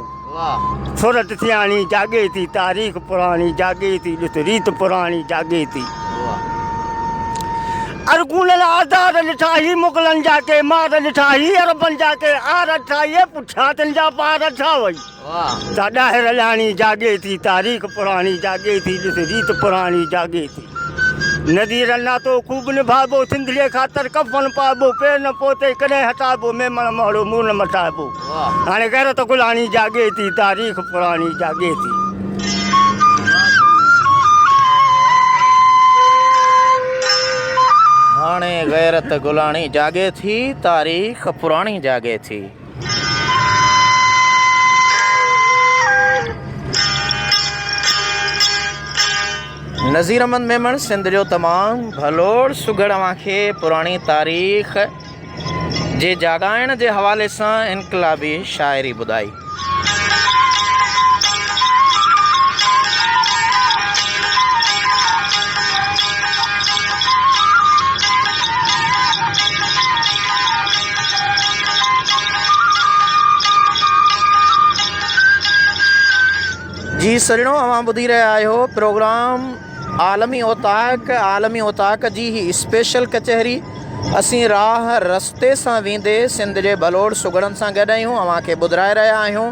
سورٺ سياڻي جاڳي ٿي تاريخ پراڻي جاڳي ٿي ڏس ريت پراڻي جاڳي ٿي. ارغونن آزار ڏٺا هي مغلن جا ڪي مار ڏٺا هي عربن جا ڪي آر ڏٺا اهي پٺيان تن جا پار ڏٺا وئي سا ڏاهر ڏاڻي جاڳي ٿي تاريخ پراڻي جاڳي ٿي ڏس ريت پراڻي جاڳي ٿي. نذير ناتو خوب نڀائبو، سنڌڙيء خاطر ڪفن پائبو، پير نه پوئتي ڪڏهن هٽائبو، ميمڻ مهڙو منهن نه مٽائبو. هاڻي غيرت گلاڻي جاڳي ٿي، تاريخ پراڻي جاڳي ٿي.
هاڻي غيرت گلاڻي جاڳي ٿي، تاريخ پراڻي جاڳي ٿي. نذير احمد ميمڻ سنڌ جو تمام ڀلوڙ سگهڙ اوهان کي پراڻي تاريخ جي جاڳائڻ جي حوالي سان انقلابي شاعري ٻڌائي. جي سڄڻو اوهان ٻڌي رهيا آهيو پروگرام عالمي اوطاق عالمي اوطاق جي هي اسپيشل ڪچهري اسين راهه رستي سان ويندي سنڌ جي ڀلوڙ سگهڙن سان گڏ آهيون اوهان کي ٻڌرائي رهيا آهيون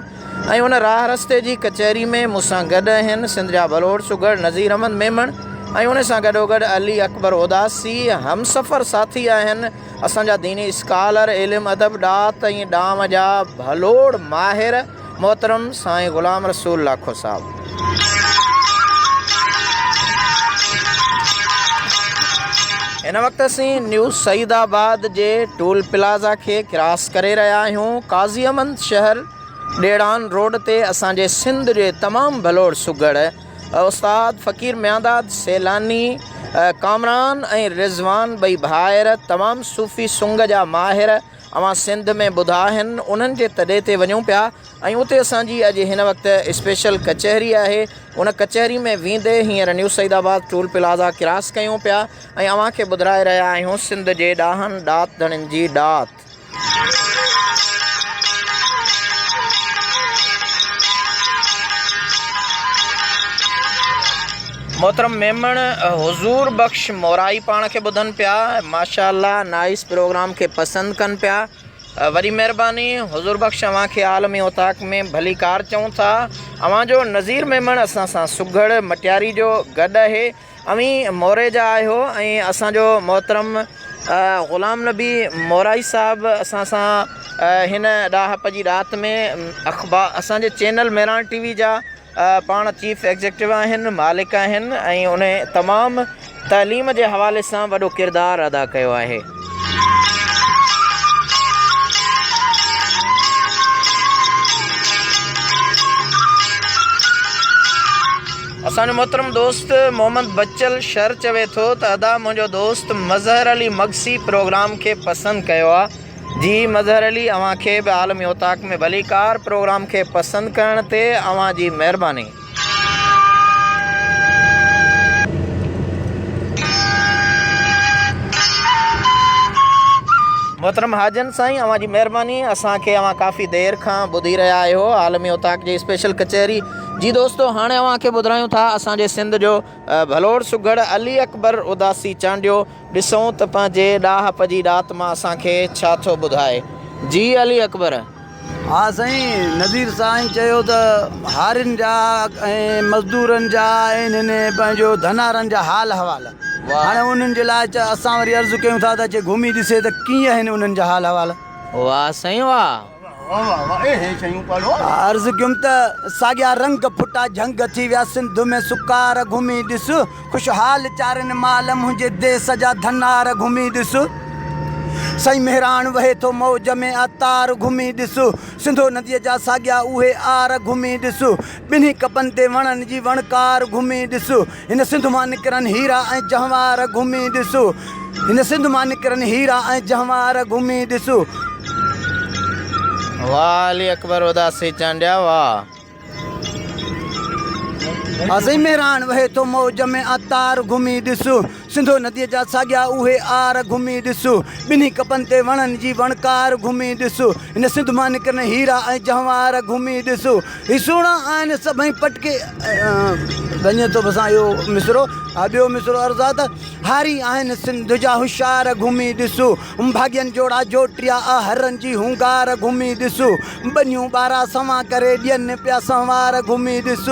۽ ان راهه رستي جي ڪچهري ۾ مون سان گڏ آهن سنڌ جا ڀلوڙ سگهڙ نذير احمد ميمڻ ۽ ان سان گڏوگڏ علي اڪبر اداسي همسفر ساٿي آهن اسان جا ديني اسڪالر علم ادب ڏات ۽ ڏانء جا ڀلوڙ ماهر محترم سائين غلام رسول لاکو صاحب. هن وقت اسين نيو سعيد آباد جي ٽول پلازا کي ڪراس ڪري رهيا آهيون. قاضي احمد شهر ڏيڙان روڊ تي اسان جي سنڌ جي تمام ڀلوڙ سگهڙ استاد فقير ميانداد سيلاني، ڪامران ۽ رضوان ٻئي ڀائر تمام صوفي سنگ جا ماهر. اوهان سنڌ ۾ ٻڌا آهن انهن جي تڏي تي وڃون پيا ۽ اتي اسان جي اڄ هن وقت اسپيشل ڪچهري آهي ان ڪچهري ۾ ويندي هينئر new Saeedabad toll plaza cross ڪيون پيا ۽ اوهان کي ٻڌرائي رهيا آهيون سنڌ جي ڏاهن ڏات ڌڻين جي ڏات. محترم ميمڻ حضور بخش مورائي پاڻ کي ٻڌن پيا ماشاء الله نائيس پروگرام کي پسند ڪن پيا وڏي مهرباني حضور بخش اوهان کي عالمي اوطاق ۾ ڀليڪار چئون ٿا اوهان جو نذير ميمڻ اسان سان سگهڙ مٽياري جو گڏ اهي اوهين موري جا آهيو ۽ اسان جو محترم غلام نبي مورائي صاحب اسان سان هن ڏاهپ جي رات ۾ اخبار اسان جي چينل مهراڻ ٽي وي جا پاڻ چيف ايگزيڪٽو آهن مالڪ آهن ۽ ان تمام تعليم جي حوالي سان وڏو ڪردار ادا ڪيو آهي. اسان جو محترم دوست محمد بچل شر چوي ٿو ته ادا منهنجو دوست مظهر علي مگسي پروگرام کي پسند ڪيو آ جي مظهر علي اوهان کي به عالمي اوطاق ۾ ڀليڪار پروگرام کي پسند ڪرڻ تي اوهان جي مهرباني. محترم حاجن سائين اوهان جي مهرباني اسان کي اوهان ڪافي دير کان ٻڌي رهيا آهيو عالمي اوطاق جي اسپيشل ڪچهري جي دوستو هاڻي اوهان کي ٻڌرايون ٿا اسان جي سنڌ جو ڀلوڙ سگهڙ علي اڪبر اداسي چانڊيو ڏسون ته پنهنجي ڏاهپ جي ڏات مان اسان کي ڇا ٿو ٻڌائي جي علي اڪبر.
ها سائين نذير سائين چيو ته هارين جا ۽ مزدورن جا ۽ انهن پنهنجو ڌنارن جا حال احوال هاڻي انهن جي لاء اسان وري عرض ڪيون ٿا ته اچي گهمي ڏسي ته ڪيئن آهن انهن جا حال احوال.
واه سائين واه.
عرض ڪيم ته ساڳيا رنگ ڦٽا جهنگ ٿي ويا سنڌ ۾ سڪار گهمي ڏس خوشحال چارن مال منهنجي ديس جا ڌنار گهمي ڏس سائين مهراڻ وهي ٿو موج ۾ آ تار گهمي ڏس سنڌو نديء جا ساڳيا اهي آر گهمي ڏس ٻنهي ڪپن تي وڻن جي وڻڪار گهمي ڏس هن سنڌ مان نڪرن هيرا ۽ جهنوار گهمي ڏس هن سنڌ مان نڪرن هيرا ۽ جهنوار گهمي ڏس.
واه علي اڪبر اداسي چانڊيا واه.
سائين مهراڻ وهي ٿو موج ۾ آ تار گهمي ڏس سنڌو نديء جا ساڳيا اهي آر گهمي ڏس ٻنهي ڪپن تي وڻن جي وڻڪار گهمي ڏس هن سنڌ مان نڪرن هيرا ۽ جهنوار گهمي ڏس هي سهڻا آهن سڀئي پٽڪي وڃي ٿو بسان اهو مصرعو ها ٻيو مصرعو عرض آ ته هاري آهن سنڌ جا هوشيار گهمي ڏس ڀاڳين جوڙا جوٽيا آ هرن جي هونگار گهمي ڏس ٻنيون ٻارا سوان ڪري ڏين پيا سنوار گهمي ڏس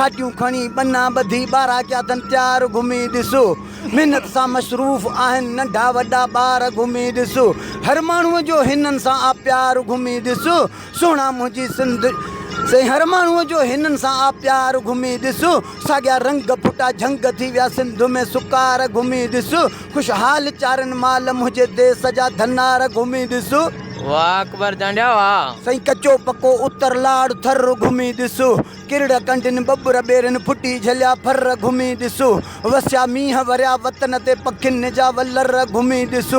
کاٽيون کڻي ٻنا ٻڌي ٻارا ڪيا اٿن تيار گهمي ڏس محنت سان مصروف آهن ننڍا وڏا ٻار گهمي ڏس هر ماڻهوء جو هنن سان آ پيار گهمي ڏس سهڻا منهنجي سنڌ سائين هر ماڻهوء جو هنن سان آ پيار گهمي ڏس ساڳيا رنگ ڦٽا جهنگ ٿي ويا سنڌ ۾ سڪار گهمي ڏس خوشحال چارن مال منهنجي ديس جا ڌنار گهمي ڏس.
واه اڪبر چانڊيا واه.
سائين ڪچو پڪو اتر لاڙ ٿر گهمي ڏس ڪرڙ ڪنڊين ٻٻر ٻيرين ڦٽي جهليا ڦر گهمي ڏس وسيا مينهن وريا وطن تي پکين جا ولر گهمي ڏس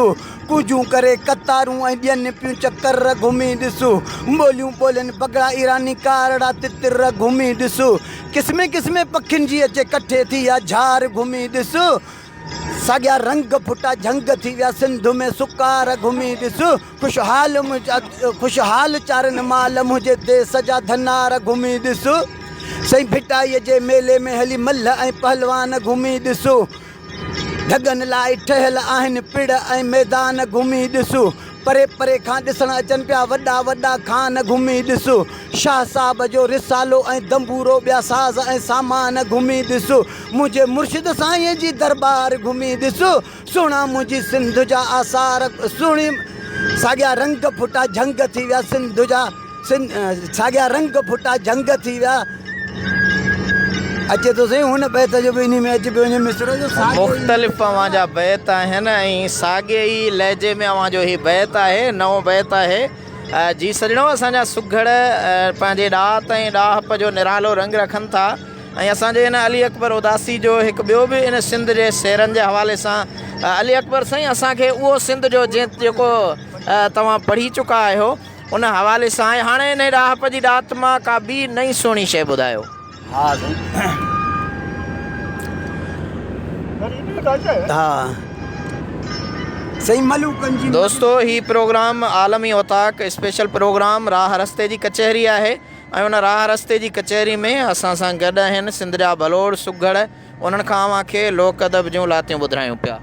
ڪونجون ڪري قطارون ۽ ڏين پيون چڪر گهمي ڏس ٻوليون ٻولين بگڙا ايراني ڪارڙا تتر گهمي ڏس قسمين قسمين پکين جي اچي ڪٺي ٿي آ جهار گهمي ڏس ساڳيا رنگ ڦٽا جهنگ ٿي ويا سنڌ ۾ سڪار گهمي ڏس خوشحال خوشحال چارن مال منهنجي ديس جا ڌنار گهمي ڏس سائين ڀٽائي جي ميلي ۾ هلي ملهه ۽ پهلوان گهمي ڏس ڍڳن لاء ٺهيل آهن پڙ ۽ ميدان گهمي ڏس پري پري کان ڏسڻ اچن پيا وڏا وڏا خان گهمي ڏس شاهه صاحب جو رسالو ۽ دنبورو ٻيا ساز ۽ سامان گهمي ڏس منهنجي مرشد سائين جي درٻار گهمي ڏس سهڻا منهنجي سنڌ جا آثار سهڻي ساڳيا رنگ ڦٽا جهنگ ٿي ويا سنڌ جا ساڳيا رنگ ڦٽا جهنگ ٿي ويا اچي ٿو سائين هن بيت جو به انهي ۾ اچي پيو وڃي مصرع جو ساڳي ئي
مختلف اوهان جا بيت آهن ۽ ساڳي ئي لهجي ۾ اوهان جو هي بيت آهي نئون بيت آهي جي سڄڻو اسان جا سگهڙ پنهنجي ڏات ۽ ڏاهپ جو نرالو رنگ رکن ٿا ۽ اسان جي هن علي اڪبر اداسي جو هڪ ٻيو به ان سنڌ جي سيرن جي حوالي سان علي اڪبر سائين اسان کي اهو سنڌ جو جنهن جيڪو توهان پڙهي چڪا آهيو ان حوالي سان ۽ هاڻي انهي ڏاهپ جي ڏات مان ڪا ٻي نئين سهڻي شيء ٻڌايو.
ها سائين ها سائين ملوڪن جي.
دوستو هي پروگرام عالمي اوطاق اسپيشل پروگرام راهه رستي جي ڪچهري آهي ۽ ان راهه رستي جي ڪچهري ۾ اسان سان گڏ آهن سنڌ جا ڀلوڙ سگهڙ انهن کان اوهان کي لوڪ ادب جون لاتيون ٻڌرايون پيا.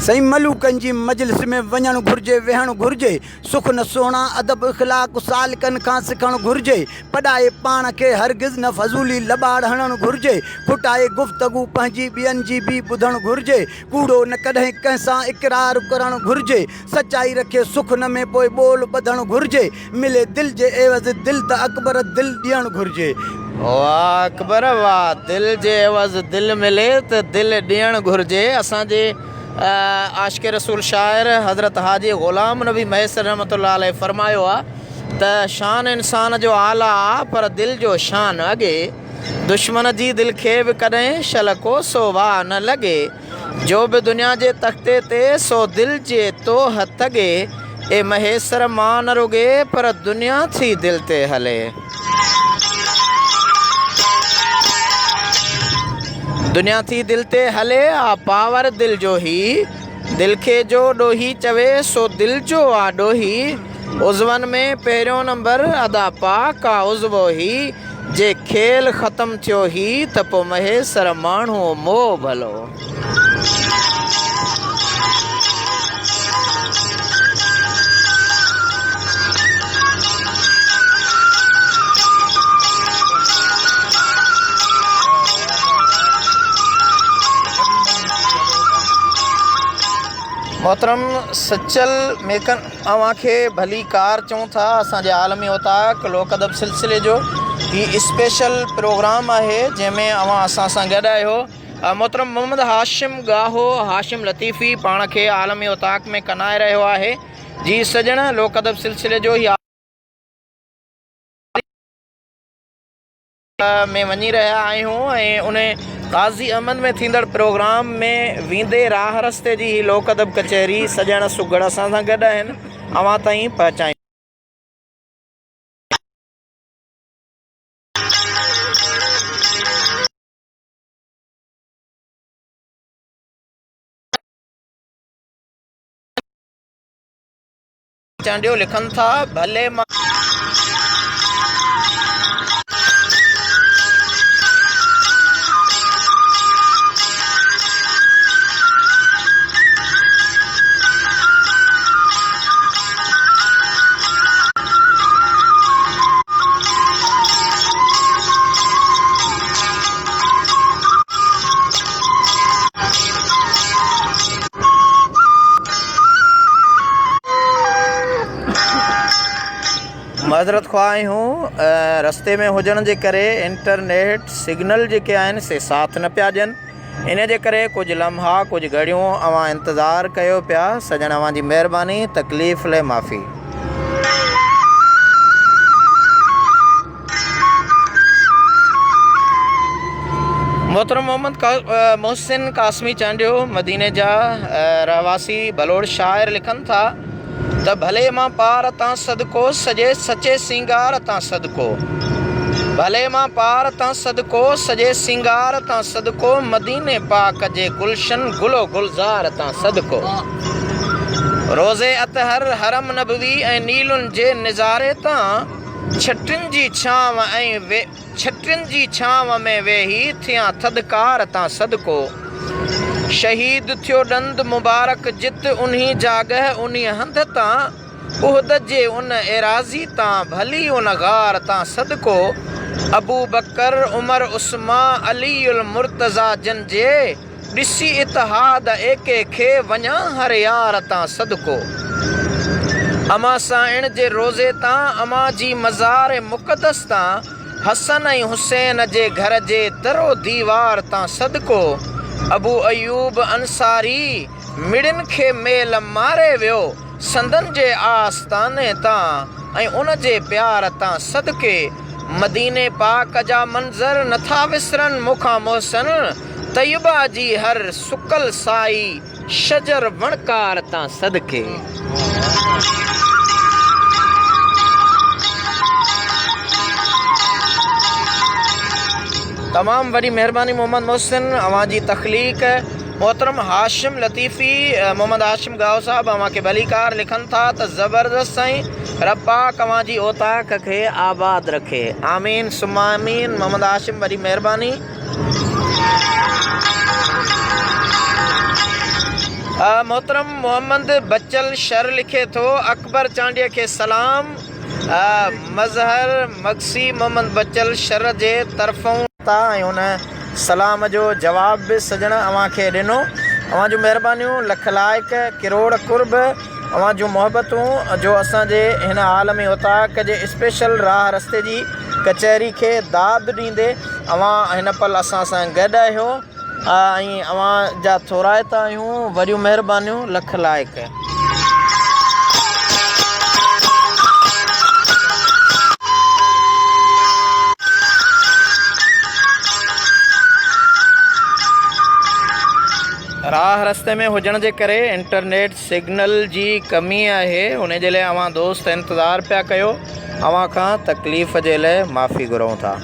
سائين ملوڪن جي مجلس ۾ وڃڻ گهرجي ويهڻ گهرجي، سخن سهڻا ادب اخلاق سالڪن کان سکڻ گهرجي، پڏائي پاڻ کي هرگز نه فضولي لٻاڙ هڻڻ گهرجي، کٽائي گفتگو پنهنجي ٻين جي به ٻڌڻ گهرجي، ڪوڙو نه ڪڏهن ڪنهن سان اقرار ڪرڻ گهرجي، سچائي رکي سخن ۾ پوء ٻول ٻڌڻ گهرجي، ملي دل جي عيوض دل ته اڪبر دل ڏيڻ گهرجي.
واه اڪبر واه دل جي عيوض دل ملي ته دل ڏيڻ گهرجي اسان جي عاشق رسول شاعر حضرت حاجي غلام نبي مهيسر رحمة الله عليه فرمايو آ ته شان انسان جو اعليٰ آ پر دل جو شان اڳي دشمن جي دل کي به ڪڏهن شل ڪوسو واء نه لڳي. جو به دنيا جي تختي تي سو دل جي توهه تڳي، اي مهيسر مان نه رڳي پر دنيا ٿي دل تي هلي. دنيا ٿي دل تي هلي آ پاور دل جو هي، دل کي جو ڏوهي چوي سو دل جو آ ڏوهي، عضون ۾ پهريون نمبر ادا پاڪ آ عضوو هي، جي کيل ختم ٿيو هي ته پو مهيسر ماڻهو موء ڀلو. محترم سچل ميڪن اوهان کي ڀلي ڪار چئون ٿا اسان جي عالمي اوطاق لوڪ ادب سلسلي جو هي اسپيشل پروگرام آهي جنهن ۾ اوهان اسان سان گڏ آهيو محترم محمد هاشم ڳاهو هاشم لطيفي پاڻ کي عالمي اوطاق ۾ ڪنائي رهيو آهي جي سڄڻ لوڪ ادب سلسلي جو هي ۾ وڃي رهيا آهيون ۽ ان قاضي احمد ۾ ٿيندڙ پروگرام ۾ ويندي راهه رستي جي هي لوڪ ادب ڪچهري سڄڻ سگهڙ اسان سان گڏ آهن اوهان تائين پهچايون. چانڊيو لکن ٿا، ڀلي مان. معذرت خواهه آهيون رستي ۾ هجڻ جي ڪري انٽرنيٽ سگنل جيڪي آهن سي ساٿ نه پيا ڏين ان جي ڪري ڪجهه لمحا ڪجهه گهڙيون اوهان انتظار ڪيو پيا سڄڻ اوهان جي مهرباني تڪليف لئي معافي. محترم محمد محسن قاسمي چانڊيو مديني جا رهواسي بلوڙ شاعر لکن ٿا ته ڀلي مان پار تان صدقو سڄي سچي سينگار تان صدقو ڀلي مان پار تان صدقو سڄي سينگار تان صدقو مديني پاڪ جي گلشن گل و گلزار تان صدقو روضي اطهر حرم نبوي ۽ نيلن جي نظاري تان ڇٽين جي ڇانو ۽ ڇٽين جي ڇانو ۾ ويهي ٿيان ٿڌڪار تان صدقو. شهيد ٿيو ڏند مبارڪ جت انهي جاڳهه انهي هنڌ تان احد جي ان ايراضي تان ڀلي ان غار تان صدقو. ابوبڪر عمر عثمان علي المرتضيٰ جن جي ڏسي اتحاد ايڪي کي وڃان هر يار تان صدقو. امان سانئڻ جي روضي تان امان جي مزار مقدس تان حسن ۽ حسين جي گهر جي در و ديوار تان صدقو. ابو ايوب انصاري مڙين کي ميل ماري ويو سندن جي آستاني تان ۽ ان جي پيار تان صدقي. مديني پاڪ جا منظر نٿا وسرن مون کان محسن. طيبه جي هر سڪل سائي شجر وڻڪار تان صدقي. تمام وڏي مهرباني محمد محسن اوهان جي تخليق محترم هاشم لطيفي محمد هاشم گاهو صاحب اوهان کي ڀليڪار لکن ٿا ته زبردست سائين رب پاڪ اوهان جي اوطاق کي آباد رکي آمين ثم آمين محمد هاشم وڏي مهرباني. محترم محمد بچل شر لکي ٿو اڪبر چانڊيي کي سلام مظهر مگسي محمد بچل شر جي طرفون. ٿا ۽ ان سلام جو جواب به سڄڻ اوهان کي ڏنو. اوهان جون مهربانيون لک لائق ڪروڙ قرب اوهان جون محبتون جو اسان جي هن عالمي اوطاق جي اسپيشل راهه رستي جي ڪچهري کي داد ڏيندي اوهان هن پل اسان سان گڏ آهيو ۽ اوهان جا ٿورائتا آهيون وڏيون مهربانيون لک لائق. راهه رستي ۾ هجڻ جي ڪري انٽرنيٽ سگنل جي ڪمي آهي ان جي لاء اوهان دوست انتظار پيا ڪيو اوهان کان تڪليف جي لاء معافي گهرون ٿا.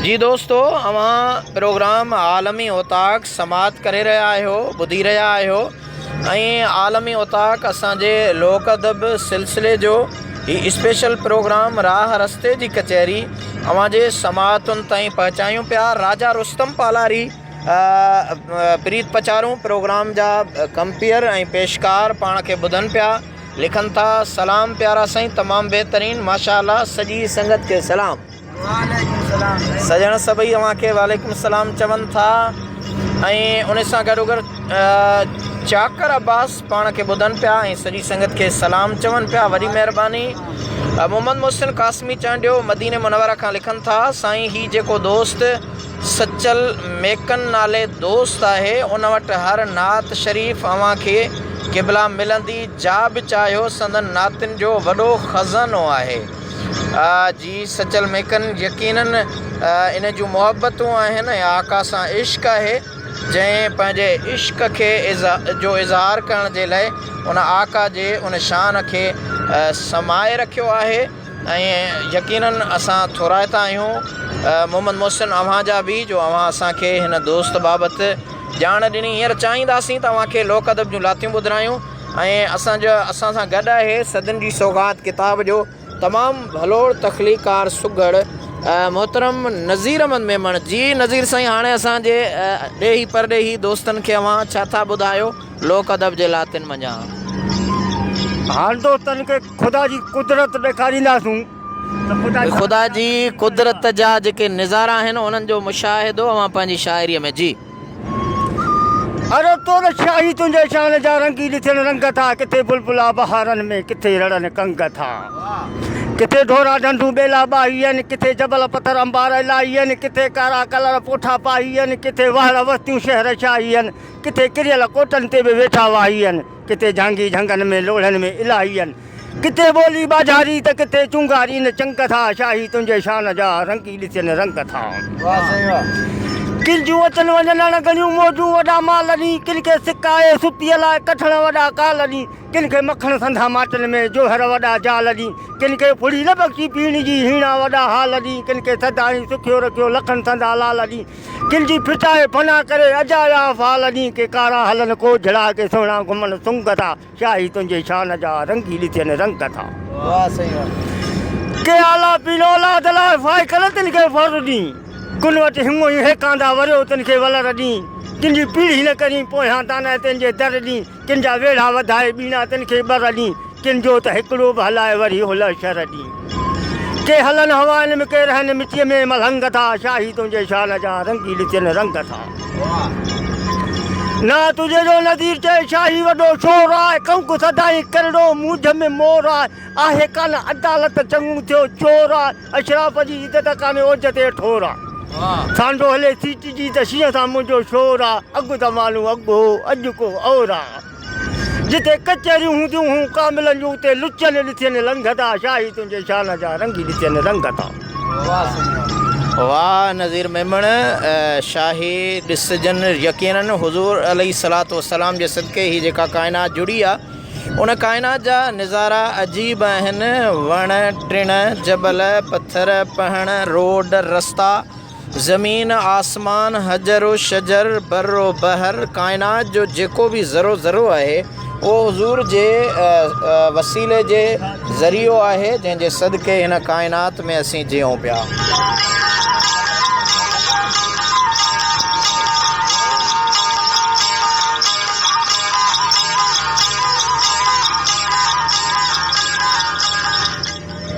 جي دوستو اوهان پروگرام عالمي اوطاق سماعت ڪري رهيا آهيو ٻڌي رهيا آهيو ۽ عالمي اوطاق اسان جي لوڪ ادب سلسلي جو هي اسپيشل پروگرام راهه رستي جي ڪچهري اوهان جي سماعتن تائين پهچايون پيا راجا رستم پالاري پريت پچارون پروگرام جا ڪمپيئر ۽ پيشڪار پاڻ کي ٻڌن پيا لکن ٿا سلام پيارا سائين تمام بهترين ماشاء الله سڄي سنگت کي سلام. سڄڻ سڀئي اوهان کي وعليڪم السلام چون ٿا ۽ ان سان گڏوگڏ چاڪر عباس پاڻ کي ٻڌن پيا ۽ سڄي سنگت کي سلام چون پيا وڏي مهرباني محمد محسن قاسمي چانڊيو مديني منوره کان لکن ٿا سائين هي جيڪو دوست سچل ميڪن نالي دوست آهي ان وٽ هر نعت شريف اوهان کي قبلا ملندي جا به چاهيو سندن نعتن جو وڏو خزانو آهي. جي سچل ميڪن يقينن ان جون محبتون آهن ۽ آقا سان عشق آهي جنهن پنهنجي عشق کي جو اظهار ڪرڻ جي لاء ان آقا جي ان شان کي سمائي رکيو آهي ۽ يقينن اسان ٿورائتا آهيون محمد محسن اوهان جا به جو اوهان اسان کي هن دوست بابت ڄاڻ ڏني هينئر چاهينداسين ته اوهان کي لوڪ ادب جون لاتيون ٻڌرايون ۽ اسان جو اسان سان گڏ آهي صدين جي سوغات ڪتاب جو تمام ڀلوڙ تخليقڪار سگهڙ محترم نذير احمد ميمڻ جي نذير سائين هاڻي اسان جي ڏيهي پرڏيهي دوستن کي اوهان ڇا ٿا ٻڌايو لوڪ ادب جي لاتين منجهان.
هاڻ دوستن کي خدا جي قدرت ڏيکارينداسون ته
خدا جي قدرت جا جيڪي نظارا آهن انهن جو مشاهدو اوهان پنهنجي شاعريء ۾ جي.
اري تون شاهي تنهنجي شان جا رنگي ڏسڻ رنگ ٿا ڪٿي بلبلا بهارن ۾ ڪٿي رڙن ڪنگ ٿا ڪٿي ڍورا ڍنڍون ٻيلا ٻاهي آهن ڪٿي جبل پٿر انبار الاهي آهن ڪٿي ڪارا ڪلر پوٺا پاهي آهن ڪٿي وهڙ وستيون شهر شاهي آهن ڪٿي ڪريل ڪوٽن تي به ويٺا واهي آهن ڪٿي جهانگي جهنگن ۾ لوڙهن ۾ الاهي آهن ڪٿي ٻولي ٻاجهاري ته ڪٿي چونگارين چنگ ٿا شاهي تنهنجي شان جا رنگي ڏسين رنگ ٿا. ڪن جون اچن وڃن اڻ ڳڻيون موجون وڏا مال ڏين ڪن کي سڪ آهي ستيء لاء ڪٺڻ وڏا ڪال ڏين ڪن کي مکڻ سنڌا ماٽن ۾ جوهر وڏا جال ڏين ڪن کي ڦڙي نه بخشي پيڻ جي هيڻا وڏا حال ڏين ڪن کي سدائين سکيو رکيو لکن سنڌا لال ڏين ڪن جي ڦٽائي فنا ڪري اجايا افعال ڏين ڪي ڪارا هلن ڪوجهڙا ڪي سهڻا گهمن سنگ ٿا. شاهي تنهنجي شان جا رنگي ڏسين رنگ ٿا.
واه سائين واه.
ڪي اعليٰ پير اولاد لاء فائقل تن کي ڦر ڏين. ڪن وٽ هڱو ئي هيڪاندا وريو تن کي ولر ڏين. ڪن جي پيڙهي نه ڪرين پويان دانهن تن جي در ڏين. ڪن جا ويڙها وڌائي ٻيڻا تن کي ٻر ڏين. ڪن جو ته هڪڙو به هلائي وري هل شر ڏين. ڪي هلن هوائن ۾ ڪي رهن مٽيء ۾ ملنگ ٿا. شاهي تنهنجي شان جا رنگي ڏسين رنگ ٿا. نه تنهنجي جو نذير چئي شاهي وڏو شور آهي ڪنڪ سدائين ڪرڙو مونجهه ۾ مور آهي آهي ڪانه عدالت چڱو ٿيو چور آهي اشراف جي عزت ڪانهي اوج تي ٺور آهي سانڍو هلي سيٽجي ته شينهن سان منهنجو شور آهي اڳ زمانو اڳ هو اڄ ڪو اور آهي. جتي ڪچهريون هونديون هون ڪاملن جون اتي لچن ڏسين لنگهندا شاهي تنهنجي شان جا رنگي ڏسين رنگ ٿا.
واھ نذير ميمڻ شاهي ڏسجن يقينن حضور عليه الصلوة والسلام جي صدقي هي جيڪا ڪائنات جڙي آ ان ڪائنات جا نظارا عجيب آهن وڻ ٽڻ جبل پٿر پهڻ روڊ رستا زمين، آسمان، حجر و شجر، بر و بحر، ڪائنات جو جيڪو به ذرو ذرو آهي، اهو حضور جي وسيلي جي ذريعو آهي، جنهن جي صدقي هن ڪائنات ۾ اسين جيئون پيا.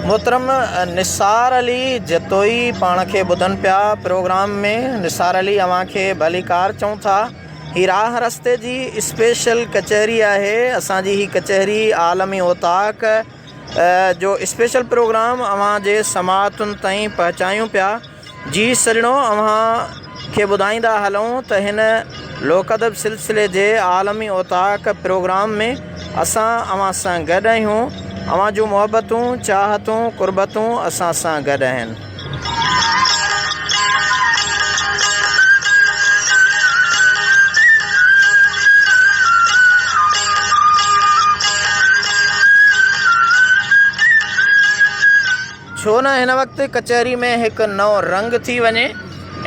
محترم نثار علي جتوئي پاڻ کي ٻڌن پيا پروگرام ۾ نثار علي اوهان کي ڀليڪار چئون ٿا هي راهه رستي جي اسپيشل ڪچهري آهي اسان جي هي ڪچهري عالمي اوطاق جو اسپيشل پروگرام اوهان جي سماعتن تائين پهچايون پيا جي سڄڻو اوهان کي ٻڌائيندا هلون ته هن لوڪ ادب سلسلي جي عالمي اوطاق پروگرام ۾ اسان اوهان سان گڏ آهيون اوهان جون محبتون چاهتون قربتون اسان سان گڏ آهن. ڇو نه هن وقت ڪچهري ۾ هڪ نئون رنگ ٿي وڃي.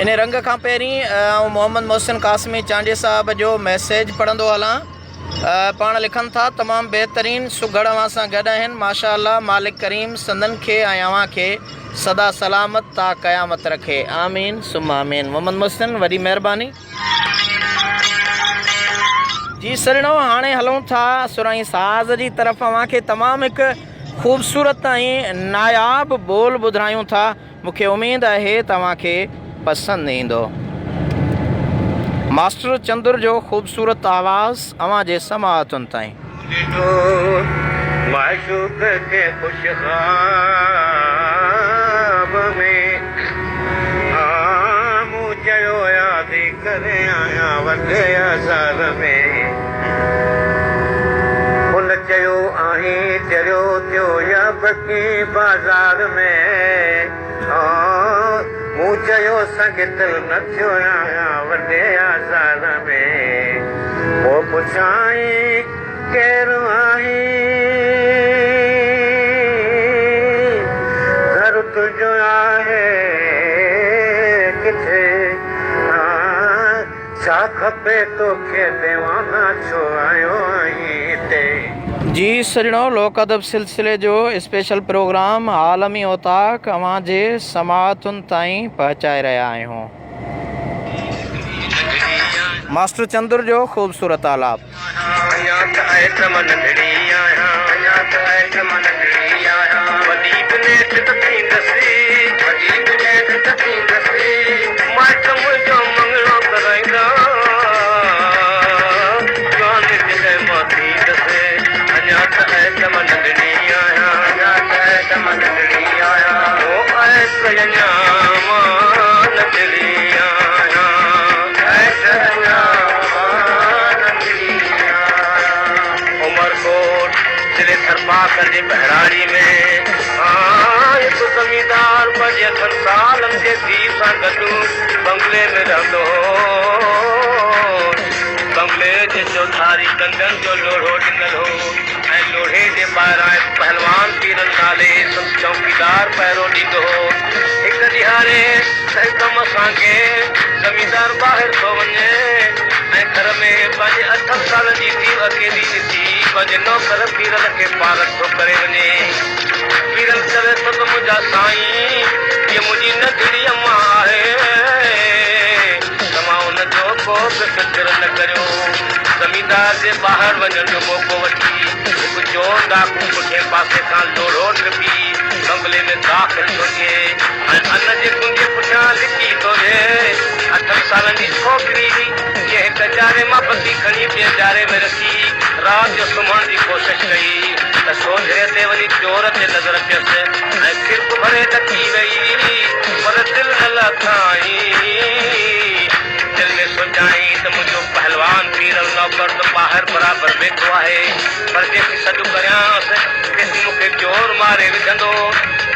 انهي رنگ کان پهرين آئون محمد محسن قاسمي چانڊيي صاحب جو ميسيج پڙهندو هلان. پاڻ لکن ٿا، تمام بهترين سگهڙ اوهان سان گڏ آهن ماشاء الله مالڪ ڪريم سندن کي ۽ اوهان کي سدا سلامت تا قيامت رکي آمين ثم آمين محمد محسن وڏي مهرباني. جي سرڻو هاڻي هلون ٿا سرائين ساز جي طرف اوهان کي تمام هڪ خوبصورت ۽ ناياب ٻول ٻڌرايون ٿا مون کي اميد آهي توهان کي پسند ايندو. ماسٽر چندر جو خوبصورت آواز اوهان جي سماعتن تائين.
ڏٺو معشوق کي خوش خواب ۾، ها مون چيو ياد ڪري آيان وڏي آزار ۾. هن چيو آهين چريو ٿيو يا بڪي بازار ۾، ها مون چيو سنگتر نه ٿيو آهيان وڏي آزار ۾. پوء پڇيائين ڪير آهين گهر تنهنجو آهي ڪٿي، ها ڇا کپي توکي ديوانا ڇو آيو آهين هتي.
جي سڄڻو لوڪ ادب سلسلي جو اسپيشل پروگرام عالمي اوطاق اوهان جي سماعتن تائين پهچائي رهيا آهيون. ماسٽر چندر جو خوبصورت آلاپ.
اڃا ته آهي مان ننڍڙي آهيان اڃا ته آهي مان ننڍڙي آهيان وڏي به نيٺ ته ٿيندس وڏي به نيٺ ته ٿيندس مائٽ منهنجو مڱڻو ڪرائيندا جوان جڏهن مان ٿيندس اڃا ته آهي مان ننڍڙي آهيان اڃا ته آهي مان ننڍڙي آهيان او آهي ته اڃا مان ننڍڙي آهيان آهي ته اڃا عمرڪوٽ ضلعي ٿرپارڪر جي ٻهراڙي ۾ هڪ زميندار پنهنجي اٺن سالن جي ڌيء سان گڏ بنگلي ۾ رهندو هو. بنگلي جي چوڌاري ڪنڊن جو لوڙهو ڏنل هو ۽ لوڙهي جي ٻاهران هڪ پهلوان پيرل نالي سندس چونڪيدار پهرو ڏيندو هو. هڪ ڏهاڙي ڪنهن ڪم سانگي زميندار ٻاهر ٿو وڃي ۽ گهر ۾ پنهنجي اٺن سالن جي ڌيء اڪيلي ڏسي پنهنجي نوڪر پيرل کي پارت ٿو ڪري وڃي. پيرل چوي ٿو ته منهنجا سائين، هيء منهنجي ننڍڙي امان آهي، توهان ان جو ڪو به فڪر نه ڪريو. زميندار جي ٻاهر وڃڻ جو موقعو وٺي هڪ چور ڊاڪو پٺئين پاسي کان لوڙهو ٽپي بنگلي ۾ داخل ٿو ٿئي ۽ ان جي ڪنڊي پٺيان لڪي ٿو ويهي. اٺن سالن جي ڇوڪري جيئن هڪ جاري مان بتي کڻي ٻئي جاري ۾ رکي رات جو سمهڻ جي ڪوشش ڪئي ته سوجهري تي وڃي چور تي نظر پيس ۽ ڇرڪ ڀري ڏڪي وئي پر دل نه لٿائين. دل ۾ سوچيائين ته منهنجو پهلوان پيرل نه. نوڪر ته ٻاهر برابر ويٺو آهي، پر جيسين سڏ ڪريانس، تيسين مون کي چور ماري وجهندو.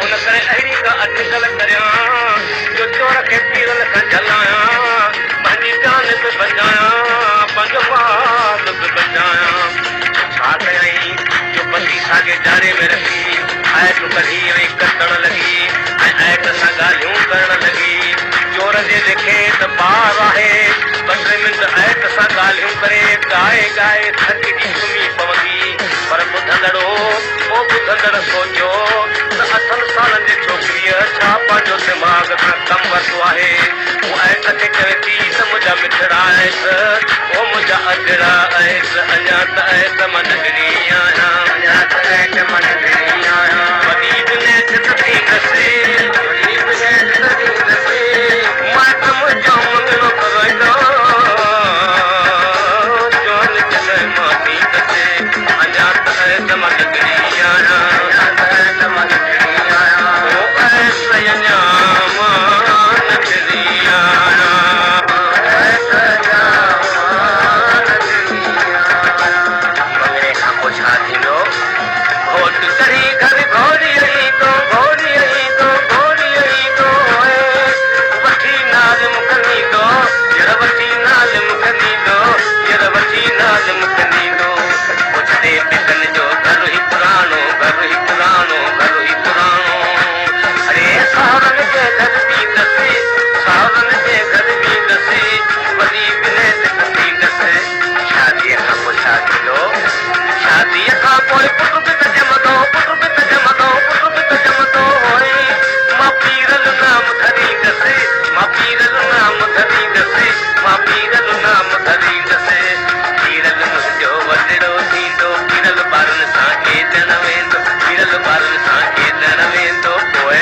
ان ڪري اهڙي ڪا اٽڪل ڪريان، جو چور کي پيرل کان جهلايان، پنهنجي جان به بچايان، پنهنجو مال به بچايان. سو ڇا ڪيائين، جو پتي ساڳي جاري ۾ رکي، آئٽ ڪڍي ۽ ڪتڻ لڳي ۽ آئٽ سان ڳالهيون ڪرڻ لڳي. چور جي ليکي ته ٻار آهي. ٻه ٽي منٽ ائٽ سان ڳالهيون ڪري، ڳائي ڳائي ٿڪجي سمهي پوندي. پر ٻڌندڙ او ٻڌندڙ سوچيو ته اٺن سالن جي ڇوڪريء ڇا پنهنجو دماغ کان ڪم ورتو آهي؟ هوء ائٽ کي چوي ٿي ته منهنجا مٺڙا ائٽ، او منهنجا اجڙا ائٽ، اڃا ته ائٽ مان ننڍڙي آهيان. اڃا ته ائٽ مان ننڍڙي آهيان. وڏي به نيٺ ته ٿيندس. وڏي به نيٺ ته ٿيندس. مائٽ منهنجو مڱڻو ڪرائيندا. جوان جڏهن مان ٿيندس. اڃا ته ائٽ مان ننڍڙي آهيان. اڃا ته ائٽ مان ننڍڙي آهيان. او ائٽ اڃا مان ننڍڙي آهيان. ائٽ اڃا مان ننڍڙي آهيان. مڱڻي کان پوء ڇا ٿيندو؟ گهوٽ چڙهي گهر گهوري ايندو، گهوري ايندو، گهوري ايندو اي وٺي نال مون کي نيندو، ير وٺي نال مون کي نيندو، ير وٺي نال مون کي نيندو. پوء ڇڏي پيڪن جو گهر هي پراڻو، گهر هي پراڻو، گهر هي پراڻو. اڙي ساهرن جي گهر ويندس، ساهرن جي گهر ويندس، وڏي بنهه ته ٿيندس. شاديء کان پوء ڇا ٿيندو؟ شاديء کان پوء پٽ به ته ڄمندو، پٽ به ته ڄمندو، پٽ به ته ڄمندو هوء. مان پيرل نام ڌريندس، مان پيرل نام ڌريندس، مان پيرل نام ڌريندس. پيرل منهنجو وڏڙو ٿيندو، پيرل ٻارن سان کيڏڻ ويندو، پيرل ٻارن سان کيڏڻ ويندو. پوء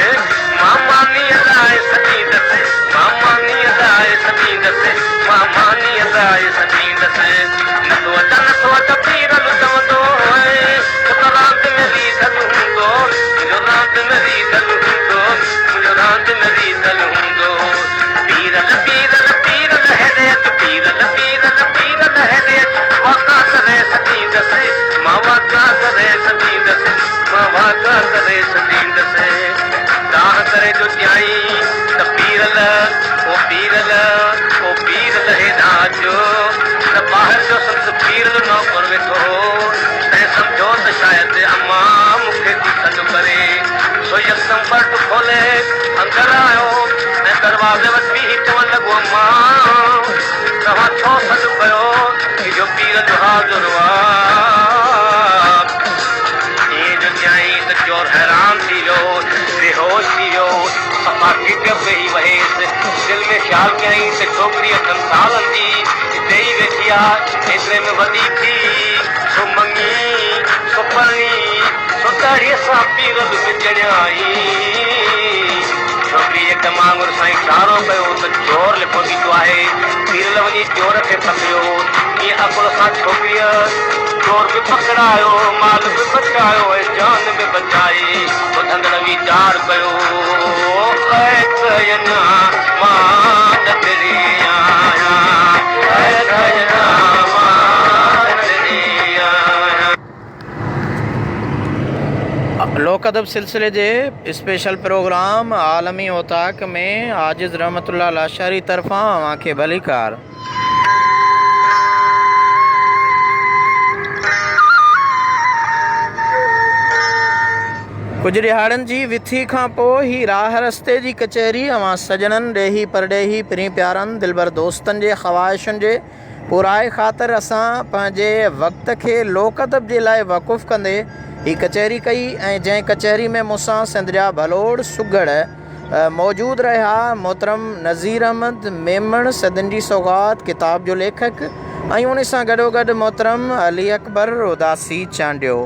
مان مانيء لاء سڏيندس، مان مانيء لاء سڏيندس، مان مانيء لاء سڏيندس. نٿو اچان نٿو اچان پيرل چوندو هئين، ڇو ته راند ۾ ريڌل هوندو، منهنجو راند ۾ ريڌل هوندو، منهنجو راند ۾ ريڌل هوندو. پيرل پيرل پيرل هيڏي اچ، پيرل پيرل پيرل هيڏي اچ، واڪا ڪري سڏيندس، مان واڪا ڪري سڏيندس، مان واڪا ڪري سڏيندس. دانهن ڪري جو چيائين ته پيرل او پيرل او پيرل هيڏانهن اچ. ته ٻاهر جو سندس پيرل نوڪر ويٺو هو، تنهن سمجهيو ته شايد امان مون کي ٿي سڏ ڪري، سو يڪدم پرٽ کولي اندر آيو ۽ دروازي وٽ بيهي چوڻ لڳو، امان! توهان ڇو سڏ ڪيو؟ اهو پيرل حاضر آ. ائين جو چيائين ته چور حيران ٿي ويو، بيهوش ٿي ويو. صفا ڪٽ پئي وهيس. دل ۾ خيال ڪيائين ته ڇوڪري اٺن سالن جي اتي ئي ويٺي آ، ايتري ۾ وڏي ٿي، سو مڱي، سو پرڻي، سو ڏاڙهيء سان پيرل به ڄڻيائين. ڇوڪريء يڪدم آڱر سان اشارو ڪيو ته چور لڪو بيٺو آهي. پيرل وڃي چور کي پڪڙيو. ائين عقل سان ڇوڪريء چور به پڪڙايو، مال به بچايو ۽ جان به بچائي. ٻڌندڙ ويچار ڪيو، اي ته اڃا مان ننڍڙي آهيان، اي ته اڃا مان ننڍڙي آهيان.
لوڪ ادب سلسلي جي اسپيشل پروگرام عالمي اوطاق ۾ عاجز رحمت الله لاشاري طرفان اوهان کي ڀليڪار. ڪجهه ڏهاڙن جي وٿي کان پوء هي راهه رستي جي ڪچهري اوهان سڄڻن، ڏيهي پرڏيهي، پرين پيارن، دلبر دوستن جي خواهشن جي پورائي خاطر اسان پنهنجي وقت کي لوڪ ادب جي لاء وقف ڪندي هي ڪچهري ڪئي ۽ جنهن ڪچهري ۾ مون سان سنڌ جا ڀلوڙ سگهڙ موجود رهيا محترم نذير احمد ميمڻ صدين جي سوغات ڪتاب جو ليکڪ ۽ ان سان گڏوگڏ محترم علي اڪبر اداسي چانڊيو.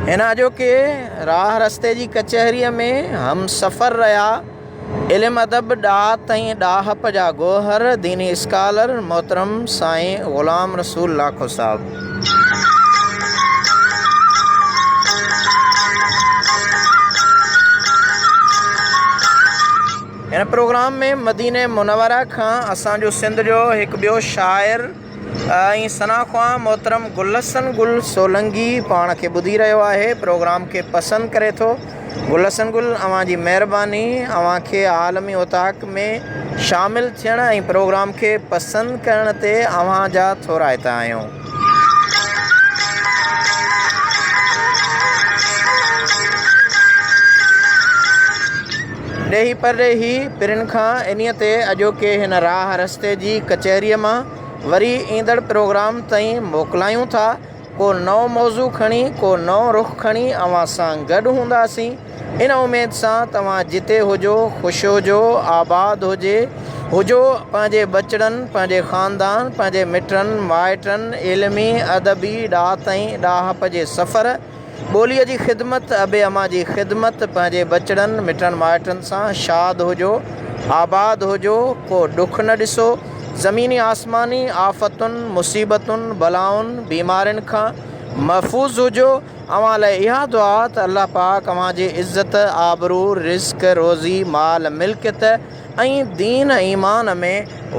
هن اڄوڪي راهه رستي جي ڪچهريء ۾ همسفر رهيا. علم ادب، ڏات ۽ ڏاهپ جا گوهر، ديني اسڪالر محترم سائين غلام رسول لاکو صاحب. هن پروگرام ۾ مدينه منوره کان اسان جو سنڌ جو هڪ ٻيو شاعر ۽ ثنا خوان محترم گل حسن گل سولنگي پاڻ کي ٻڌي رهيو آهي پروگرام کي پسند ڪري ٿو گل حسن گل اوهان جي مهرباني اوهان کي عالمي اوطاق ۾ شامل ٿيڻ ۽ پروگرام کي پسند ڪرڻ تي اوهان جا ٿورائتا آهيون. ڏيهي پرڏيهي پرين کان انهيء تي اڄوڪي هن راهه رستي جي ڪچهريء مان وري ايندڙ پروگرام تائين موڪلايون ٿا. ڪو نئون موضوع کڻي، ڪو نئون رخ کڻي اوهان سان گڏ هونداسين. ان اميد سان توهان جتي هجو خوش هجو، آباد هجي هجو، پنهنجي ٻچڙن، پنهنجي خاندان، پنهنجي مٽن مائٽن، علمي، ادبي، ڏات ۽ ڏاهپ جي سفر، ٻوليء جي خدمت، ابي امان جي خدمت، پنهنجي ٻچڙن، مٽن مائٽن سان شاد هجو، آباد هجو، ڪو ڏک نه ڏسو، زميني آسماني آفتن، مصيبتن، بلائن، بيمارين کان محفوظ هجو، اوهان لاء اها دعا ته الله پاڪ اوهان جي عزت، آبرو، رزق، روزي، مال، ملڪيت ۽ دين ايمان ۾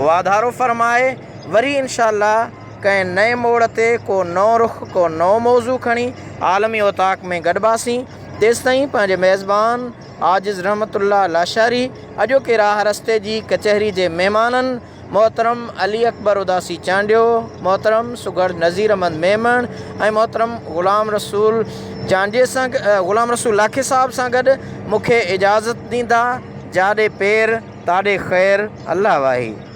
واڌارو فرمائي، وري انشاء الله. ڪنهن نئين موڙ تي ڪو نئون رخ، ڪو نئون موضوع کڻي عالمي اوطاق ۾ گڏباسين. تيستائين پنهنجي ميزبان عاجز رحمت الله لاشاري، اڄوڪي راهه رستي جي ڪچهري جي مهمانن محترم علي اڪبر اداسي چانڊيو، محترم سگهڙ نذير احمد ميمڻ ۽ محترم غلام رسول چانڊيي سان غلام رسول لاکي صاحب سان گڏ مون کي اجازت ڏيندا. جاڏي پير تاڏي خير. الله واهي.